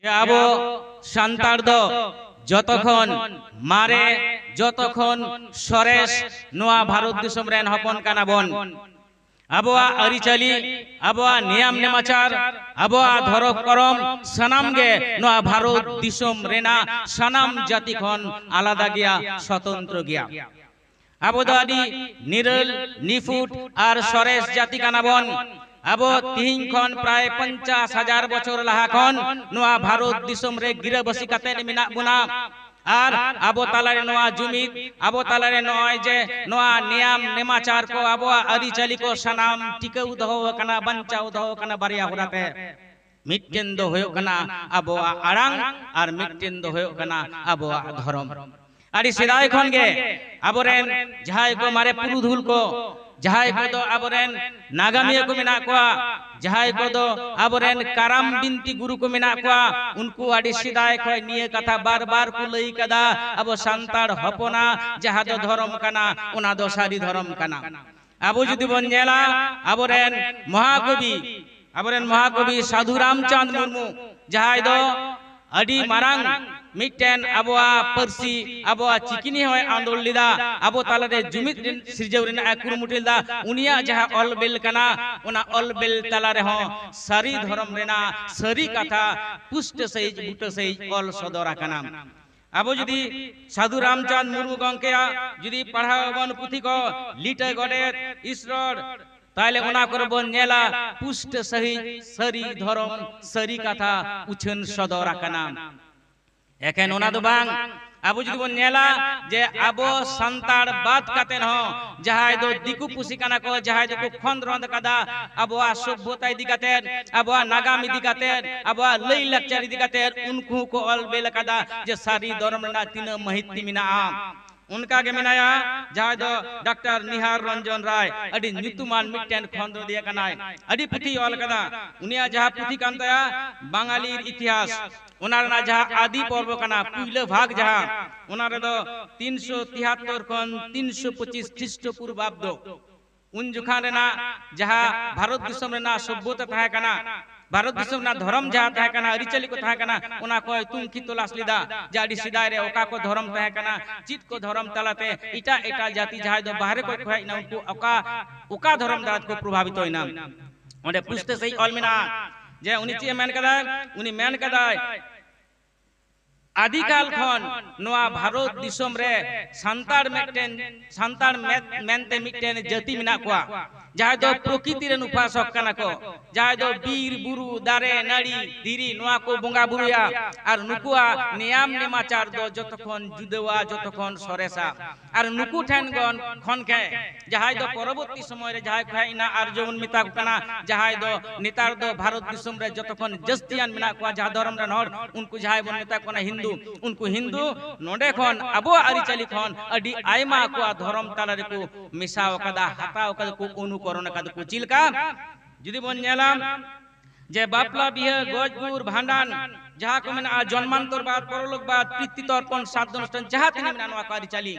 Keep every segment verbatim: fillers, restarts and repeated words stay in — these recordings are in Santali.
ᱟᱵᱚ ᱥᱟᱱᱛᱟᱲ ᱫᱚ ᱡᱚᱛᱚ ᱠᱷᱚᱱ ᱢᱟᱨᱮ, ᱡᱚᱛᱚ ᱠᱷᱚᱱ ᱥᱚᱨᱮᱥ ᱱᱚᱣᱟ ᱵᱷᱟᱨᱚᱛ ᱫᱤᱥᱚᱢ ᱨᱮᱱ ᱦᱚᱯᱚᱱ ᱠᱟᱱᱟ ᱵᱚᱱ᱾ ᱟᱵᱚᱣᱟᱜ ᱟᱹᱨᱤᱪᱟᱹᱞᱤ, ᱟᱵᱚᱣᱟᱜ ᱱᱤᱭᱟᱢ ᱱᱮᱢᱟᱪᱟᱨ, ᱟᱵᱚᱣᱟᱜ ᱫᱷᱚᱨᱚᱢ ᱠᱚᱨᱚᱢ, ᱥᱟᱱᱟᱢ ᱜᱮ ᱱᱚᱣᱟ ᱵᱷᱟᱨᱚᱛ ᱫᱤᱥᱚᱢ ᱨᱮᱱᱟᱜ ᱥᱟᱱᱟᱢ ᱡᱟᱹᱛᱤ ᱠᱷᱚᱱ ᱟᱞᱟᱫᱟ ᱜᱮᱭᱟ, ᱥᱚᱛᱚᱱᱛᱨᱚ ᱜᱮᱭᱟ᱾ ᱟᱵᱚ ᱫᱚ ᱟᱹᱰᱤ ᱱᱤᱨᱟᱹᱞ, ᱱᱤᱯᱷᱩᱴ ᱟᱨ ᱥᱚᱨᱮᱥ ᱡᱟᱹᱛᱤ ᱠᱟᱱᱟ ᱵᱚᱱ᱾ ᱟᱵᱚ ᱛᱤᱦᱤᱧ ᱠᱷᱚᱱ ᱯᱨᱟᱭ ᱯᱚᱧᱪᱟᱥ ᱦᱟᱡᱟᱨ ᱵᱚᱪᱷᱚᱨ ᱞᱟᱦᱟ ᱠᱷᱚᱱ ᱱᱚᱣᱟ ᱵᱷᱟᱨᱚᱛ ᱫᱤᱥᱚᱢ ᱨᱮ ᱜᱤᱨᱟᱹᱵᱟᱹᱥᱤ ᱠᱟᱛᱮ ᱢᱮᱱᱟᱜ ᱵᱚᱱᱟ᱾ ᱟᱨ ᱟᱵᱚ ᱛᱟᱞᱟᱨᱮ ᱱᱚᱣᱟ ᱡᱩᱢᱤᱫ, ᱟᱵᱚ ᱛᱟᱞᱟᱨᱮ ᱱᱚᱜᱼᱚᱭ ᱡᱮ ᱱᱚᱣᱟ ᱱᱤᱭᱟᱢ ᱱᱮᱢᱟᱪᱟᱨ ᱠᱚ, ᱟᱵᱚᱣᱟᱜ ᱟᱹᱨᱤᱪᱟᱹᱞᱤ ᱠᱚ ᱥᱟᱱᱟᱢ ᱴᱤᱠᱟᱹᱣ ᱫᱚᱦᱚ ᱟᱠᱟᱱᱟ, ᱵᱟᱧᱪᱟᱣ ᱫᱚᱦᱚ ᱟᱠᱟᱱᱟ ᱵᱟᱨᱭᱟ ᱦᱚᱨᱟᱛᱮ᱾ ᱢᱤᱫᱴᱮᱱ ᱫᱚ ᱦᱩᱭᱩᱜ ᱠᱟᱱᱟ ᱟᱵᱚᱣᱟᱜ ᱟᱲᱟᱝ ᱟᱨ ᱢᱤᱫᱴᱮᱱ ᱫᱚ ᱦᱩᱭᱩᱜ ᱠᱟᱱᱟ ᱟᱵᱚᱣᱟᱜ ᱫᱷᱚᱨᱚᱢ᱾ ᱟᱹᱰᱤ ᱥᱮᱫᱟᱭ ᱠᱷᱚᱱ ᱜᱮ ᱟᱵᱚᱨᱮᱱ ᱡᱟᱦᱟᱸᱭ ᱠᱚ ᱢᱟᱨᱮ ᱯᱩᱨᱩᱫᱷᱩᱞ ᱠᱚ, ᱡᱟᱦᱟᱸᱭ ᱠᱚᱫᱚ ᱟᱵᱚᱨᱮᱱ ᱱᱟᱜᱟᱢᱤᱭᱟᱹ ᱠᱚ ᱢᱮᱱᱟᱜ ᱠᱚᱣᱟ, ᱡᱟᱦᱟᱸᱭ ᱠᱚᱫᱚ ᱟᱵᱚᱨᱮᱱ ᱠᱟᱨᱟᱢ ᱵᱤᱱᱛᱤ ᱜᱩᱨᱩ ᱠᱚ ᱢᱮᱱᱟᱜ ᱠᱚᱣᱟ, ᱩᱱᱠᱩ ᱟᱹᱰᱤ ᱥᱮᱫᱟᱭ ᱠᱷᱚᱱ ᱱᱤᱭᱟᱹ ᱠᱟᱛᱷᱟ ᱵᱟᱨ ᱵᱟᱨ ᱠᱚ ᱞᱟᱹᱭ ᱠᱟᱫᱟ, ᱟᱵᱚ ᱥᱟᱱᱛᱟᱲ ᱦᱚᱯᱚᱱᱟᱜ ᱡᱟᱦᱟᱸ ᱫᱚ ᱫᱷᱚᱨᱚᱢ ᱠᱟᱱᱟ, ᱚᱱᱟ ᱫᱚ ᱥᱟᱹᱨᱤ ᱫᱷᱚᱨᱚᱢ ᱠᱟᱱᱟ᱾ ᱟᱵᱚ ᱡᱩᱫᱤ ᱵᱚᱱ ᱧᱮᱞᱟ, ᱟᱵᱚᱨᱮᱱ ᱢᱚᱦᱟᱠᱚᱵᱤ, ᱟᱵᱚᱨᱮᱱ ᱢᱚᱦᱟᱠᱚᱵᱤ ᱥᱟᱫᱷᱩ ᱨᱟᱢᱪᱟᱸᱫᱽ ᱢᱩᱨᱢᱩ, ᱡᱟᱦᱟᱸᱭ ᱫᱚ ᱟᱹᱰᱤ ᱢᱟᱨᱟᱝ ᱢᱤᱫᱴᱮᱱ ᱟᱵᱚᱣᱟᱜ ᱯᱟᱹᱨᱥᱤ, ᱟᱵᱚᱣᱟᱜ ᱪᱤᱠᱤ ᱱᱤᱭᱮ ᱦᱚᱸᱭ ᱟᱸᱫᱳᱲ ᱞᱮᱫᱟ, ᱟᱵᱚ ᱛᱟᱞᱟᱨᱮ ᱡᱩᱢᱤᱫ ᱨᱮᱱ ᱥᱤᱨᱡᱟᱹᱣ ᱨᱮᱱᱟᱜ ᱮ ᱠᱩᱨᱩᱢᱩᱴᱩ ᱞᱮᱫᱟ᱾ ᱩᱱᱤᱭᱟᱜ ᱡᱟᱦᱟᱸ ᱚᱞ ᱵᱮᱞ ᱠᱟᱱᱟ, ᱚᱱᱟ ᱚᱞ ᱵᱮᱞ ᱛᱟᱞᱟ ᱨᱮᱦᱚᱸ ᱥᱟᱹᱨᱤ ᱫᱷᱚᱨᱚᱢ ᱨᱮᱱᱟᱜ ᱥᱟᱹᱨᱤ ᱠᱟᱛᱷᱟ ᱯᱩᱥᱴᱟᱹ ᱥᱟᱹᱦᱤᱡ, ᱵᱩᱴᱟᱹ ᱥᱟᱹᱦᱤᱡ ᱚᱞ ᱥᱚᱫᱚᱨ ᱟᱠᱟᱱᱟ᱾ ᱟᱵᱚ ᱡᱩᱫᱤ ᱥᱟᱫᱷᱩ ᱨᱟᱢᱪᱟᱸᱫᱽ ᱢᱩᱨᱢᱩ ᱜᱚᱢᱠᱮᱭᱟᱜ ᱡᱩᱫᱤ ᱯᱟᱲᱦᱟᱣ ᱟᱵᱚᱱ ᱯᱩᱛᱷᱤ ᱠᱚ, ᱞᱤᱴᱟᱹ ᱜᱚᱰᱮᱛ, ᱤᱥᱨᱚᱲ, ᱛᱟᱦᱞᱮ ᱚᱱᱟ ᱠᱚᱨᱮ ᱵᱚᱱ ᱧᱮᱞᱟ ᱯᱩᱥᱴᱟᱹ ᱥᱟᱹᱦᱤᱡ ᱥᱟᱹᱨᱤ ᱫᱷᱚᱨᱚᱢ, ᱥᱟᱹᱨᱤ ᱠᱟᱛᱷᱟ ᱩᱪᱷᱟᱹᱱ ᱥᱚᱫᱚᱨ ᱟᱠᱟᱱᱟ᱾ ᱮᱠᱷᱮᱱ ᱚᱱᱟ ᱫᱚ ᱵᱟᱝ, ᱟᱵᱚ ᱡᱩᱫᱤ ᱵᱚᱱ ᱧᱮᱞᱟ ᱡᱮ ᱟᱵᱚ ᱥᱟᱱᱛᱟᱲ ᱵᱟᱫ ᱠᱟᱛᱮ ᱦᱚᱸ ᱡᱟᱦᱟᱸᱭ ᱫᱚ ᱫᱤᱠᱩ ᱯᱩᱥᱤ ᱠᱟᱱᱟ ᱠᱚ, ᱡᱟᱦᱟᱸᱭ ᱫᱚᱠᱚ ᱠᱷᱚᱸᱫᱽᱨᱚᱸᱫᱽ ᱠᱟᱫᱟ ᱟᱵᱚᱣᱟᱜ ᱥᱚᱵᱷᱚᱛᱟ ᱤᱫᱤ ᱠᱟᱛᱮ, ᱟᱵᱚᱣᱟᱜ ᱱᱟᱜᱟᱢ ᱤᱫᱤ ᱠᱟᱛᱮ, ᱟᱵᱚᱣᱟᱜ ᱞᱟᱹᱭ ᱞᱟᱠᱪᱟᱨ ᱤᱫᱤ ᱠᱟᱛᱮ, ᱩᱱᱠᱩ ᱦᱚᱸᱠᱚ ᱚᱞ ᱵᱮᱞ ᱟᱠᱟᱫᱟ ᱡᱮ ᱥᱟᱹᱨᱤ ᱫᱷᱚᱨᱚᱢ ᱨᱮᱱᱟᱜ ᱛᱤᱱᱟᱹᱜ ᱢᱟᱹᱦᱤᱛᱤ ᱢᱮᱱᱟᱜᱼᱟ᱾ ᱚᱱᱠᱟ ᱜᱮ ᱢᱮᱱᱟᱭᱟ ᱡᱟᱦᱟᱸᱭ ᱫᱚ ᱰᱟᱠᱛᱟᱨ ᱱᱤᱦᱟᱨ ᱨᱚᱧᱡᱚᱱ ᱨᱟᱭ, ᱟᱹᱰᱤ ᱧᱩᱛᱩᱢᱟᱱ ᱢᱤᱫᱴᱮᱱ ᱠᱷᱚᱸᱫᱽᱨᱚᱸᱫᱤᱭᱟᱹ ᱠᱟᱱᱟᱭ, ᱟᱹᱰᱤ ᱯᱩᱛᱷᱤᱭ ᱚᱞ ᱠᱟᱫᱟ᱾ ᱩᱱᱤᱭᱟᱜ ᱡᱟᱦᱟᱸ ᱯᱩᱛᱷᱤ ᱠᱟᱱ ᱛᱟᱭᱟ ᱵᱟᱝᱟᱞᱤᱨ ᱤᱛᱤᱦᱟᱥ, ᱚᱱᱟ ᱨᱮᱱᱟᱜ ᱡᱟᱦᱟᱸ ᱟᱫᱤ ᱯᱚᱨᱵᱚ ᱠᱟᱱᱟ, ᱯᱩᱭᱞᱟᱹ ᱵᱷᱟᱜᱽ ᱡᱟᱦᱟᱸ, ᱚᱱᱟ ᱨᱮᱫᱚ ᱛᱤᱱᱥᱚ ᱛᱤᱦᱟᱛᱛᱚᱨ ᱠᱷᱚᱱ ᱛᱤᱱᱥᱚ ᱯᱚᱸᱪᱤᱥ ᱠᱷᱨᱤᱥᱴᱚ ᱯᱩᱨᱵᱟᱵᱫᱚ, ᱩᱱ ᱡᱚᱠᱷᱟᱱ ᱨᱮᱱᱟᱜ ᱡᱟᱦᱟᱸ ᱵᱷᱟᱨᱚᱛ ᱫᱤᱥᱚᱢ ᱨᱮᱱᱟᱜ ᱥᱚᱵᱷᱚᱛᱟ ᱛᱟᱦᱮᱸ ᱠᱟᱱᱟ, ᱵᱷᱟᱨᱚᱛ ᱫᱤᱥᱚᱢ ᱨᱮᱱᱟᱜ ᱫᱷᱚᱨᱚᱢ ᱡᱟᱦᱟᱸ ᱛᱟᱦᱮᱸ ᱠᱟᱱᱟ, ᱟᱹᱨᱤᱪᱟᱹᱞᱤ ᱠᱚ ᱛᱟᱦᱮᱸ ᱠᱟᱱᱟ, ᱚᱱᱟ ᱠᱚᱭ ᱛᱩᱝᱠᱷᱤ ᱛᱚᱞᱟᱥ ᱞᱮᱫᱟ ᱡᱮ ᱟᱹᱰᱤ ᱥᱮᱫᱟᱭ ᱨᱮ ᱚᱠᱟ ᱠᱚ ᱫᱷᱚᱨᱚᱢ ᱛᱟᱦᱮᱸ ᱠᱟᱱᱟ, ᱪᱮᱫ ᱠᱚ ᱫᱷᱚᱨᱚᱢ ᱛᱟᱞᱟᱛᱮ ᱮᱴᱟᱜ ᱮᱴᱟᱜ ᱡᱟᱹᱛᱤ ᱡᱟᱦᱟᱸᱭ ᱫᱚ ᱵᱟᱦᱨᱮ ᱠᱷᱚᱱ ᱠᱚ ᱦᱮᱡ ᱮᱱᱟ, ᱩᱱᱠᱩ ᱚᱠᱟ ᱚᱠᱟ ᱫᱷᱚᱨᱚᱢ ᱫᱟᱨᱟᱭ ᱛᱮᱠᱚ ᱯᱨᱚᱵᱷᱟᱵᱤᱛᱚᱭᱮᱱᱟ᱾ ᱚᱸᱰᱮ ᱯᱩᱥᱴᱟᱹ ᱥᱟᱺᱦᱤᱡ ᱚᱞ ᱢᱮᱱᱟᱜᱼᱟ ᱡᱮ ᱩᱱᱤ ᱪᱮᱫ ᱮ ᱢᱮᱱ ᱠᱟᱫᱟᱭ? ᱩᱱᱤ ᱢᱮᱱ ᱠᱟᱫᱟᱭ, ᱟᱹᱰᱤᱠᱟᱞ ᱠᱷᱚᱱ ᱱᱚᱣᱟ ᱵᱷᱟᱨᱚᱛ ᱫᱤᱥᱚᱢ ᱨᱮ ᱥᱟᱱᱛᱟᱲ ᱢᱤᱫᱴᱮᱱ, ᱥᱟᱱᱛᱟᱲ ᱢᱮᱫ-, ᱢᱮᱱᱛᱮ ᱢᱤᱫᱴᱮᱱ ᱡᱟᱹᱛᱤ ᱢᱮᱱᱟᱜ ᱠᱚᱣᱟ, ᱡᱟᱦᱟᱸᱭ ᱫᱚ ᱯᱨᱚᱠᱤᱛᱤ ᱨᱮᱱ ᱩᱯᱟᱥᱚᱠ ᱠᱟᱱᱟ ᱠᱚ, ᱡᱟᱦᱟᱸᱭ ᱫᱚ ᱵᱤᱨ, ᱵᱩᱨᱩ, ᱫᱟᱨᱮ, ᱱᱟᱹᱲᱤ, ᱫᱷᱤᱨᱤ, ᱱᱚᱣᱟ ᱠᱚ ᱵᱚᱸᱜᱟ ᱵᱩᱨᱩᱭᱟ᱾ ᱟᱨ ᱱᱩᱠᱩᱣᱟᱜ ᱱᱮᱭᱟᱢ ᱱᱮᱢᱟᱪᱟᱨ ᱫᱚ ᱡᱚᱛᱚ ᱠᱷᱚᱱ ᱡᱩᱫᱟᱹᱣᱟ, ᱡᱚᱛᱚ ᱠᱷᱚᱱ ᱥᱚᱨᱮᱥᱟ᱾ ᱟᱨ ᱱᱩᱠᱩ ᱴᱷᱮᱱ ᱠᱷᱚᱱ, ᱠᱷᱚᱱ ᱜᱮ ᱡᱟᱦᱟᱸᱭ ᱫᱚ ᱯᱚᱨᱚᱵᱚᱨᱛᱤ ᱥᱚᱢᱚᱭ ᱨᱮ ᱡᱟᱦᱟᱸᱭ ᱠᱚ ᱦᱮᱡ ᱮᱱᱟ, ᱟᱨᱡᱚ ᱵᱚᱱ ᱢᱮᱛᱟ ᱠᱚ ᱠᱟᱱᱟ, ᱡᱟᱦᱟᱸᱭ ᱫᱚ ᱱᱮᱛᱟᱨ ᱫᱚ ᱵᱷᱟᱨᱚᱛ ᱫᱤᱥᱚᱢ ᱨᱮ ᱡᱚᱛᱚ ᱠᱷᱚᱱ ᱡᱟᱹᱥᱛᱤᱭᱟᱱ ᱢᱮᱱᱟᱜ ᱠᱚᱣᱟ ᱡᱟᱦᱟᱸ ᱫᱷᱚᱨᱚᱢ ᱨᱮᱱ ᱦᱚᱲ, ᱩᱱᱠᱩ ᱡᱟᱦᱟᱸᱭ ᱵᱚᱱ ᱢᱮᱛᱟ ᱠᱚ ᱠᱟᱱᱟ ᱦᱤᱱᱫᱩ, ᱩᱱᱠᱩ ᱦᱤᱱᱫᱩ ᱱᱚᱰᱮ ᱠᱷᱚᱱ, ᱟᱵᱚᱣᱟᱜ ᱟᱹᱨᱤᱪᱟᱹᱞᱤ ᱠᱷᱚᱱ ᱟᱹᱰᱤ ᱟᱭᱢᱟ ᱟᱠᱚᱣᱟᱜ ᱫᱷᱚᱨᱚᱢ ᱛᱟᱞᱟ ᱨᱮᱠᱚ ᱢᱮᱥᱟᱣ ᱟᱠᱟᱫᱟ, ᱦᱟᱛᱟᱣ ᱟᱠᱟᱫᱟ ᱠᱚ, ᱚᱱᱩᱠᱚᱨᱚᱱ ᱟᱠᱟᱫᱟ ᱠᱚ᱾ ᱪᱮᱫ ᱞᱮᱠᱟ? ᱡᱩᱫᱤ ᱵᱚᱱ ᱧᱮᱞᱟ ᱡᱮ ᱵᱟᱯᱞᱟ, ᱵᱤᱦᱟᱹ, ᱜᱚᱡ, ᱜᱩᱨ, ᱵᱷᱟᱸᱰᱟᱱ, ᱡᱟᱦᱟᱸ ᱠᱚ ᱢᱮᱱᱟᱜᱼᱟ, ᱡᱚᱱᱢᱟᱱᱛᱚᱨ ᱵᱟᱫ, ᱯᱚᱨᱚᱞᱳᱠ ᱵᱟᱫ, ᱯᱤᱛᱨᱤ ᱛᱚᱨᱯᱚᱱ, ᱥᱨᱟᱫᱽᱫᱷ ᱚᱱᱩᱥᱴᱷᱟᱱ, ᱡᱟᱦᱟᱸ ᱛᱤᱱᱟᱹᱜ ᱢᱮᱱᱟᱜᱼᱟ, ᱱᱚᱣᱟ ᱠᱚ ᱟᱹᱨᱤᱪᱟᱹᱞᱤ,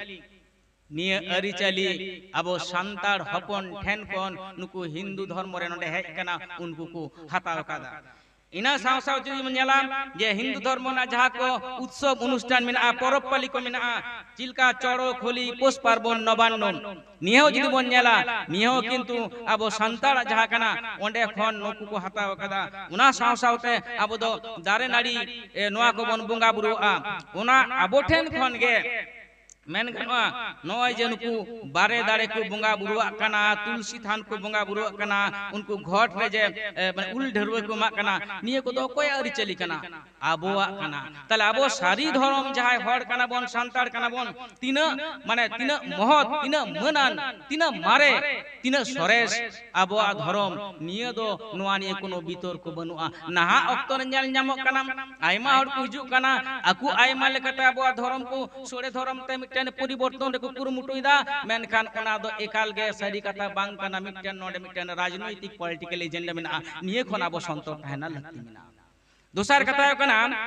ᱱᱤᱭᱟᱹ ᱟᱹᱨᱤᱪᱟᱹᱞᱤ ᱟᱵᱚ ᱥᱟᱱᱛᱟᱲ ᱦᱚᱯᱚᱱ ᱴᱷᱮᱱ ᱠᱷᱚᱱ ᱱᱩᱠᱩ ᱦᱤᱱᱫᱩ ᱫᱷᱚᱨᱢᱚ ᱨᱮ ᱱᱚᱰᱮ ᱦᱮᱡ ᱠᱟᱱᱟ, ᱩᱱᱠᱩ ᱠᱚ ᱦᱟᱛᱟᱣ ᱟᱠᱟᱫᱟ᱾ ᱤᱱᱟᱹ ᱥᱟᱶ ᱥᱟᱶ ᱡᱩᱫᱤ ᱵᱚᱱ ᱧᱮᱞᱟ ᱡᱮ ᱦᱤᱱᱫᱩ ᱫᱷᱚᱨᱢᱚ ᱨᱮᱱᱟᱜ ᱡᱟᱦᱟᱸ ᱠᱚ ᱩᱛᱥᱚᱵ ᱚᱱᱩᱥᱴᱷᱟᱱ ᱢᱮᱱᱟᱜᱼᱟ, ᱯᱚᱨᱚᱵᱽ ᱯᱟᱹᱞᱤ ᱠᱚ ᱢᱮᱱᱟᱜᱼᱟ, ᱪᱮᱫ ᱞᱮᱠᱟ ᱪᱚᱲᱚᱠ, ᱦᱳᱞᱤ, ᱯᱳᱥ ᱯᱟᱨᱵᱚᱱ, ᱱᱚᱵᱟᱱᱱᱚ, ᱱᱤᱭᱟᱹ ᱦᱚᱸ ᱡᱩᱫᱤ ᱵᱚᱱ ᱧᱮᱞᱟ, ᱱᱤᱭᱟᱹ ᱦᱚᱸ ᱠᱤᱱᱛᱩ ᱟᱵᱚ ᱥᱟᱱᱛᱟᱲᱟᱜ ᱡᱟᱦᱟᱸ ᱠᱟᱱᱟ, ᱚᱸᱰᱮ ᱠᱷᱚᱱ ᱱᱩᱠᱩ ᱠᱚ ᱦᱟᱛᱟᱣ ᱟᱠᱟᱫᱟ᱾ ᱚᱱᱟ ᱥᱟᱶ ᱥᱟᱶᱛᱮ ᱟᱵᱚ ᱫᱚ ᱫᱟᱨᱮ ᱱᱟᱹᱲᱤ, ᱮ, ᱱᱚᱣᱟ ᱠᱚᱵᱚᱱ ᱵᱚᱸᱜᱟ ᱵᱩᱨᱩᱣᱟᱜᱼᱟ᱾ ᱚᱱᱟ ᱟᱵᱚ ᱴᱷᱮᱱ ᱠᱷᱚᱱ ᱜᱮ ᱢᱮᱱ ᱜᱟᱱᱚᱜᱼᱟ, ᱱᱚᱜᱼᱚᱭ ᱡᱮ ᱱᱩᱠᱩ ᱵᱟᱨᱮ ᱫᱟᱨᱮ ᱠᱚ ᱵᱚᱸᱜᱟ ᱵᱩᱨᱩᱣᱟᱜ ᱠᱟᱱᱟ, ᱛᱩᱞᱥᱤ ᱛᱷᱟᱱ ᱠᱚ ᱵᱚᱸᱜᱟ ᱵᱩᱨᱩᱣᱟᱜ ᱠᱟᱱᱟ, ᱩᱱᱠᱩ ᱜᱷᱚᱴ ᱨᱮ ᱡᱮ, ᱮ, ᱢᱟᱱᱮ ᱩᱞ ᱰᱷᱟᱹᱨᱣᱟᱹ ᱠᱚ ᱮᱢᱟᱜ ᱠᱟᱱᱟ, ᱱᱤᱭᱟᱹ ᱠᱚᱫᱚ ᱚᱠᱚᱭᱟᱜ ᱟᱹᱨᱤᱪᱟᱹᱞᱤ ᱠᱟᱱᱟ? ᱟᱵᱚᱣᱟᱜ ᱠᱟᱱᱟ᱾ ᱛᱟᱦᱞᱮ ᱟᱵᱚ ᱥᱟᱹᱨᱤ ᱫᱷᱚᱨᱚᱢ ᱡᱟᱦᱟᱸᱭ ᱦᱚᱲ ᱠᱟᱱᱟ ᱵᱚᱱ, ᱥᱟᱱᱛᱟᱲ ᱠᱟᱱᱟ ᱵᱚᱱ, ᱛᱤᱱᱟᱹᱜ, ᱢᱟᱱᱮ, ᱛᱤᱱᱟᱹᱜ ᱢᱚᱦᱚᱛ, ᱛᱤᱱᱟᱹᱜ ᱢᱟᱹᱱᱟᱱ, ᱛᱤᱱᱟᱹᱜ ᱢᱟᱨᱮ, ᱛᱤᱱᱟᱹᱜ ᱥᱚᱨᱮᱥ ᱟᱵᱚᱣᱟᱜ ᱫᱷᱚᱨᱚᱢ, ᱱᱤᱭᱟᱹ ᱫᱚ, ᱱᱚᱣᱟ ᱱᱤᱭᱟᱹ ᱠᱳᱱᱳ ᱵᱤᱛᱚᱨᱠᱚ ᱵᱟᱹᱱᱩᱜᱼᱟ᱾ ᱱᱟᱦᱟᱜ ᱚᱠᱛᱚ ᱨᱮ ᱧᱮᱞ ᱧᱟᱢᱚᱜ ᱠᱟᱱᱟ, ᱟᱭᱢᱟ ᱦᱚᱲ ᱠᱚ ᱦᱤᱡᱩᱜ ᱠᱟᱱᱟ, ᱟᱠᱚ ᱟᱭᱢᱟ ᱞᱮᱠᱟᱛᱮ ᱟᱵᱚᱣᱟᱜ ᱫᱷᱚᱨᱚᱢ ᱠᱚ ᱥᱚᱲᱮ ᱫᱷᱚᱨᱚᱢ ᱛᱮ ᱢᱤᱫᱴᱮᱱ ᱯᱚᱨᱤᱵᱚᱨᱛᱚᱱ ᱨᱮᱠᱚ ᱠᱩᱨᱩᱢᱩᱴᱩᱭᱮᱫᱟ, ᱢᱮᱱᱠᱷᱟᱱ ᱚᱱᱟ ᱫᱚ ᱮᱠᱟᱞ ᱜᱮ ᱥᱟᱹᱨᱤ ᱠᱟᱛᱷᱟ ᱵᱟᱝ ᱠᱟᱱᱟ᱾ ᱢᱤᱫᱴᱮᱱ ᱱᱚᱰᱮ ᱢᱤᱫᱴᱮᱱ ᱨᱟᱡᱽᱱᱳᱭᱛᱤᱠ political agenda ᱢᱮᱱᱟᱜᱼᱟ, ᱱᱤᱭᱟᱹ ᱠᱷᱚᱱ ᱟᱵᱚ ᱥᱚᱱᱛᱚᱨ ᱛᱟᱦᱮᱱᱟ ᱞᱟᱹᱠᱛᱤ ᱢᱮᱱᱟᱜᱼᱟ᱾ ᱫᱚᱥᱟᱨ ᱠᱟᱛᱷᱟ ᱦᱩᱭᱩᱜ ᱠᱟᱱᱟ,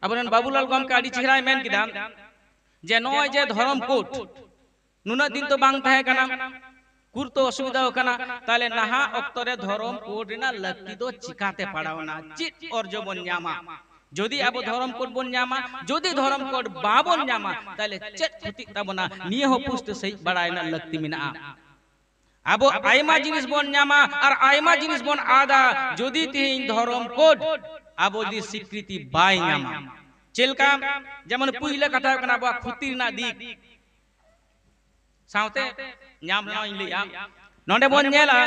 ᱟᱵᱚᱨᱮᱱ ᱵᱟᱵᱩᱞᱟᱞ ᱜᱚᱢᱠᱮ ᱟᱹᱰᱤ ᱪᱮᱦᱨᱟᱭ ᱢᱮᱱ ᱠᱮᱫᱟ ᱡᱮ ᱱᱚᱜᱼᱚᱭ ᱡᱮ ᱫᱷᱚᱨᱚᱢ code ᱱᱩᱱᱟᱹᱜ ᱫᱤᱱ ᱫᱚ ᱵᱟᱝ ᱛᱟᱦᱮᱸ ᱠᱟᱱᱟ, ᱠᱩᱨᱛᱚ ᱚᱥᱩᱵᱤᱫᱷᱟ ᱠᱟᱱᱟ᱾ ᱛᱟᱦᱞᱮ ᱱᱟᱦᱟᱜ ᱚᱠᱛᱚ ᱨᱮ ᱫᱷᱚᱨᱚᱢ ᱠᱳᱰ ᱨᱮᱱᱟᱜ ᱞᱟᱹᱠᱛᱤ ᱫᱚ ᱪᱤᱠᱟᱛᱮ ᱯᱟᱲᱟᱣᱱᱟ? ᱪᱮᱫ ᱚᱨᱡᱚ ᱵᱚᱱ ᱧᱟᱢᱟ ᱡᱩᱫᱤ ᱟᱵᱚ ᱫᱷᱚᱨᱚᱢ ᱠᱳᱰ ᱵᱚᱱ ᱧᱟᱢᱟ? ᱡᱩᱫᱤ ᱫᱷᱚᱨᱚᱢ ᱠᱳᱰ ᱵᱟᱵᱚᱱ ᱧᱟᱢᱟ, ᱛᱟᱦᱞᱮ ᱪᱮᱫ ᱠᱷᱚᱛᱤᱜ ᱛᱟᱵᱚᱱᱟ? ᱱᱤᱭᱟᱹ ᱦᱚᱸ ᱯᱩᱥᱴᱟᱹ ᱥᱟᱺᱦᱤᱡ ᱵᱟᱲᱟᱭ ᱨᱮᱱᱟᱜ ᱞᱟᱹᱠᱛᱤ ᱢᱮᱱᱟᱜᱼᱟ᱾ ᱟᱵᱚ ᱟᱭᱢᱟ ᱡᱤᱱᱤᱥ ᱵᱚᱱ ᱧᱟᱢᱟ ᱟᱨ ᱟᱭᱢᱟ ᱡᱤᱱᱤᱥ ᱵᱚᱱ ᱟᱫᱟ, ᱡᱩᱫᱤ ᱛᱮᱦᱮᱧ ᱫᱷᱚᱨᱚᱢ ᱠᱳᱰ ᱟᱵᱚ ᱡᱩᱫᱤ ᱥᱤᱠᱨᱤᱛᱤ ᱵᱟᱭ ᱧᱟᱢᱟ᱾ ᱪᱮᱫ ᱞᱮᱠᱟ? ᱡᱮᱢᱚᱱ ᱯᱩᱭᱞᱟᱹ ᱠᱟᱛᱷᱟ ᱦᱩᱭᱩᱜ ᱠᱟᱱᱟ ᱟᱵᱚᱣᱟᱜ ᱠᱷᱚᱛᱤ ᱨᱮᱱᱟᱜ ᱫᱤᱠ᱾ ᱥᱟᱶᱛᱮ ᱧᱟᱢ ᱨᱮᱱᱟᱜ ᱤᱧ ᱞᱟᱹᱭᱟ, ᱱᱚᱰᱮ ᱵᱚᱱ ᱧᱮᱞᱟ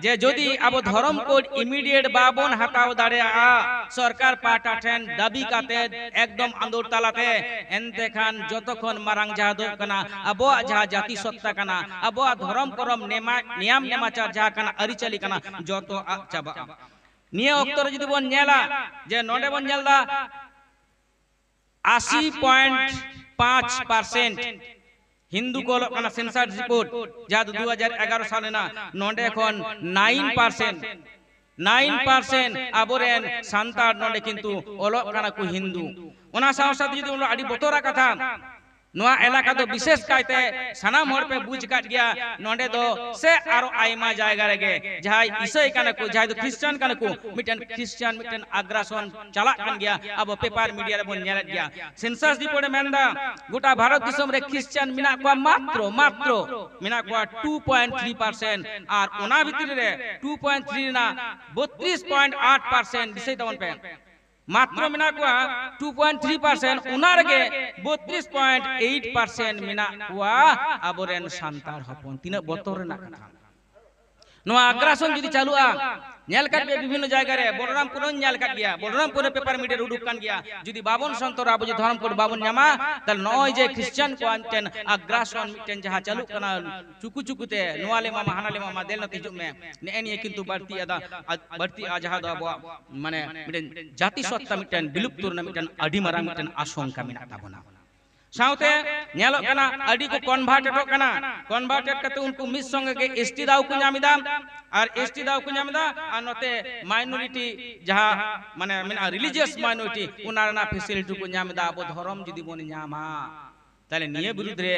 ᱡᱮ ᱡᱩᱫᱤ ᱟᱵᱚ ᱫᱷᱚᱨᱚᱢ ᱠᱳᱰ immediate ᱵᱟᱵᱚᱱ ᱦᱟᱛᱟᱣ ᱫᱟᱲᱮᱭᱟᱜᱼᱟ ᱥᱚᱨᱠᱟᱨ ᱯᱟᱦᱴᱟ ᱴᱷᱮᱱ ᱫᱟᱹᱵᱤ ᱠᱟᱛᱮ ᱮᱠᱫᱚᱢ ᱟᱸᱫᱳᱲ ᱛᱟᱞᱟᱛᱮ, ᱮᱱᱛᱮ ᱠᱷᱟᱱ ᱡᱚᱛᱚ ᱠᱷᱚᱱ ᱢᱟᱨᱟᱝ ᱡᱟᱦᱟᱸ ᱫᱚ ᱦᱩᱭᱩᱜ ᱠᱟᱱᱟ ᱟᱵᱚᱣᱟᱜ ᱡᱟᱦᱟᱸ ᱡᱟᱹᱛᱤ ᱥᱚᱛᱛᱟ ᱠᱟᱱᱟ, ᱟᱵᱚᱣᱟᱜ ᱫᱷᱚᱨᱚᱢ ᱠᱚᱨᱚᱢ ᱱᱮᱢᱟ-, ᱱᱮᱭᱟᱢ ᱱᱮᱢᱟᱪᱟᱨ ᱡᱟᱦᱟᱸ ᱠᱟᱱᱟ, ᱟᱹᱨᱤᱪᱟᱹᱞᱤ ᱠᱟᱱᱟ, ᱡᱚᱛᱚ ᱟᱫ ᱪᱟᱵᱟᱜᱼᱟ᱾ ᱱᱤᱭᱟᱹ ᱚᱠᱛᱚ ᱨᱮ ᱡᱩᱫᱤ ᱵᱚᱱ ᱧᱮᱞᱟ ᱡᱮ ᱱᱚᱰᱮ ᱵᱚᱱ ᱧᱮᱞ ᱮᱫᱟ ᱟᱥᱤ ᱯᱚᱭᱮᱱᱴ ᱯᱟᱸᱪ ᱯᱟᱨᱥᱮᱱᱴ ᱦᱤᱱᱫᱩ ᱠᱚ ᱚᱞᱚᱜ ᱠᱟᱱᱟ, census report ᱡᱟᱦᱟᱸ ᱫᱚ ᱫᱩ ᱦᱟᱡᱟᱨ ᱮᱜᱟᱨᱚ ᱥᱟᱞ ᱨᱮᱱᱟᱜ, ᱱᱚᱰᱮ ᱠᱷᱚᱱ ᱱᱟᱭᱤᱱ ᱯᱟᱨᱥᱮᱱᱴ, ᱱᱟᱭᱤᱱ ᱯᱟᱨᱥᱮᱱᱴ ᱟᱵᱚᱨᱮᱱ ᱥᱟᱱᱛᱟᱲ ᱱᱚᱰᱮ ᱠᱤᱱᱛᱩ ᱚᱞᱚᱜ ᱠᱟᱱᱟ ᱠᱚ ᱦᱤᱱᱫᱩ᱾ ᱚᱱᱟ ᱥᱟᱶ ᱥᱟᱶᱛᱮ ᱡᱩᱫᱤ ᱵᱚᱱ ᱟᱹᱰᱤ ᱵᱚᱛᱚᱨᱟᱜ ᱠᱟᱛᱷᱟ, ᱱᱚᱣᱟ ᱮᱞᱟᱠᱟ ᱫᱚ ᱵᱤᱥᱮᱥ ᱠᱟᱭᱛᱮ ᱥᱟᱱᱟᱢ ᱦᱚᱲ ᱯᱮ ᱵᱩᱡᱽ ᱟᱠᱟᱫ ᱜᱮᱭᱟ, ᱱᱚᱰᱮ ᱫᱚ ᱥᱮ ᱟᱨᱚ ᱟᱭᱢᱟ ᱡᱟᱭᱜᱟ ᱨᱮᱜᱮ ᱡᱟᱦᱟᱸᱭ ᱤᱥᱟᱹᱭ ᱠᱟᱱᱟ ᱠᱚ, ᱡᱟᱦᱟᱸᱭ ᱫᱚ ᱠᱷᱨᱤᱥᱪᱟᱱ ᱠᱟᱱᱟ ᱠᱚ, ᱢᱤᱫᱴᱮᱱ ᱠᱷᱨᱤᱥᱪᱟᱱ ᱢᱤᱫᱴᱮᱱ ᱟᱜᱽᱨᱟᱥᱚᱱ ᱪᱟᱞᱟᱜ ᱠᱟᱱ ᱜᱮᱭᱟ, ᱟᱵᱚ ᱯᱮᱯᱟᱨ ᱢᱤᱰᱤᱭᱟ ᱨᱮᱵᱚᱱ ᱧᱮᱞᱮᱫ ᱜᱮᱭᱟ᱾ census report ᱮ ᱢᱮᱱᱫᱟ ᱜᱚᱴᱟ ᱵᱷᱟᱨᱚᱛ ᱫᱤᱥᱚᱢ ᱨᱮ ᱠᱷᱨᱤᱥᱪᱟᱱ ᱢᱮᱱᱟᱜ ᱠᱚᱣᱟ ᱢᱟᱛᱨᱚ, ᱢᱟᱛᱨᱚ ᱢᱮᱱᱟᱜ ᱠᱚᱣᱟ ᱴᱩ ᱯᱚᱭᱮᱱᱴ ᱛᱷᱨᱤ ᱯᱟᱨᱥᱮᱱᱴ, ᱟᱨ ᱚᱱᱟ ᱵᱷᱤᱛᱨᱤ ᱨᱮ ᱴᱩ ᱯᱚᱭᱮᱱᱴ ᱛᱷᱨᱤ ᱨᱮᱱᱟᱜ ᱵᱚᱛᱨᱤᱥ ᱯᱚᱭᱮᱱᱴ ᱟᱴ ᱯᱟᱨᱥᱮᱱᱴ, ᱫᱤᱥᱟᱹᱭ ᱛᱟᱵᱚᱱ ᱯᱮ, ᱢᱟᱛᱨᱚ ᱢᱮᱱᱟᱜ ᱠᱚᱣᱟ ᱴᱩ ᱯᱚᱭᱮᱱᱴ ᱛᱷᱨᱤ ᱯᱟᱨᱥᱮᱱᱴ, ᱚᱱᱟ ᱨᱮᱜᱮ ᱵᱚᱛᱨᱤᱥ ᱯᱚᱭᱮᱱᱴ ᱮᱭᱤᱴ ᱯᱟᱨᱥᱮᱱᱴ ᱢᱮᱱᱟᱜ ᱠᱚᱣᱟ ᱟᱵᱚᱨᱮᱱ ᱥᱟᱱᱛᱟᱲ ᱦᱚᱯᱚᱱ᱾ ᱛᱤᱱᱟᱹᱜ ᱵᱚᱛᱚᱨ ᱨᱮᱱᱟᱜ ᱠᱟᱛᱷᱟ! ᱱᱚᱣᱟ ᱟᱜᱽᱨᱟᱥᱚᱱ ᱡᱩᱫᱤ ᱪᱟᱹᱞᱩᱜᱼᱟ, ᱧᱮᱞ ᱠᱟᱜ ᱯᱮ ᱵᱤᱵᱷᱤᱱᱱᱚ ᱡᱟᱭᱜᱟ ᱨᱮ, ᱵᱚᱞᱚᱨᱟᱢᱯᱩᱨ ᱦᱚᱸᱧ ᱧᱮᱞ ᱠᱟᱜ ᱜᱮᱭᱟ, ᱵᱚᱞᱚᱨᱟᱢᱯᱩᱨ ᱨᱮ ᱯᱮᱯᱟᱨ ᱢᱤᱰᱤᱭᱟ ᱨᱮ ᱩᱰᱩᱠ ᱠᱟᱱ ᱜᱮᱭᱟ᱾ ᱡᱩᱫᱤ ᱵᱟᱵᱚᱱ ᱥᱚᱱᱛᱚᱨᱟ, ᱟᱵᱚ ᱡᱩᱫᱤ ᱫᱷᱚᱨᱚᱢ ᱠᱳᱰ ᱵᱟᱵᱚᱱ ᱧᱟᱢᱟ, ᱛᱟᱦᱞᱮ ᱱᱚᱜᱼᱚᱭ ᱡᱮ ᱠᱷᱨᱤᱥᱪᱟᱱ ᱠᱚᱣᱟᱜ ᱢᱤᱫᱴᱮᱱ ᱟᱜᱽᱨᱟᱥᱚᱱ ᱢᱤᱫᱴᱮᱱ ᱡᱟᱦᱟᱸ ᱪᱟᱹᱞᱩᱜ ᱠᱟᱱᱟ, ᱪᱩᱠᱩ ᱪᱩᱠᱩ ᱛᱮ ᱱᱚᱣᱟ ᱞᱮ ᱮᱢᱟᱢᱟ, ᱦᱟᱱᱟ ᱞᱮ ᱮᱢᱟᱢᱟ, ᱫᱮᱞ ᱱᱚᱛᱮ ᱦᱤᱡᱩᱜ ᱢᱮ, ᱱᱮᱜᱼᱮ ᱱᱤᱭᱟᱹ ᱠᱤᱱᱛᱩ ᱵᱟᱹᱲᱛᱤ ᱟᱫᱟ-, ᱟᱫ-, ᱵᱟᱹᱲᱛᱤᱜᱼᱟ, ᱡᱟᱦᱟᱸ ᱫᱚ ᱟᱵᱚᱣᱟᱜ ᱢᱟᱱᱮ ᱢᱤᱫᱴᱮᱱ ᱡᱟᱹᱛᱤ ᱥᱚᱛᱛᱟ ᱢᱤᱫᱴᱮᱱ ᱵᱤᱞᱩᱯᱛᱚ ᱨᱮᱱᱟᱜ ᱢᱤᱫᱴᱮᱱ ᱟᱹᱰᱤ ᱢᱟᱨᱟᱝ ᱢᱤᱫᱴᱮᱱ ᱟᱥᱚᱝᱠᱟ ᱢᱮᱱᱟᱜ ᱛᱟᱵᱚᱱᱟ᱾ ᱥᱟᱶᱛᱮ ᱧᱮᱞᱚᱜ ᱠᱟᱱᱟ ᱟᱹᱰᱤ ᱠᱚ ᱠᱚᱱᱵᱷᱟᱨᱴᱮᱰᱚᱜ ᱠᱟᱱᱟ, ᱠᱚᱱᱵᱷᱟᱨᱴᱮᱰ ᱠᱟᱛᱮ ᱩᱱᱠᱩ ᱢᱤᱫ ᱥᱚᱸᱜᱮ ᱜᱮ ᱮᱥᱴᱤ ᱫᱟᱣ ᱠᱚ ᱧᱟᱢ ᱮᱫᱟ, ᱟᱨ ᱮᱥᱴᱤ ᱫᱟᱣ ᱠᱚ ᱧᱟᱢ ᱮᱫᱟ, ᱟᱨ ᱱᱚᱛᱮ ᱢᱟᱭᱱᱚᱨᱤᱴᱤ ᱡᱟᱦᱟᱸ ᱢᱟᱱᱮ ᱢᱮᱱᱟᱜᱼᱟ, ᱨᱤᱞᱤᱡᱤᱭᱟᱥ ᱢᱟᱭᱱᱚᱨᱤᱴᱤ, ᱚᱱᱟ ᱨᱮᱱᱟᱜ ᱯᱷᱮᱥᱤᱞᱤᱴᱤ ᱠᱚ ᱧᱟᱢ ᱮᱫᱟ᱾ ᱟᱵᱚ ᱫᱷᱚᱨᱚᱢ ᱡᱩᱫᱤ ᱵᱚᱱ ᱧᱟᱢᱟ, ᱛᱟᱦᱞᱮ ᱱᱤᱭᱟᱹ ᱵᱤᱨᱩᱫᱽ ᱨᱮ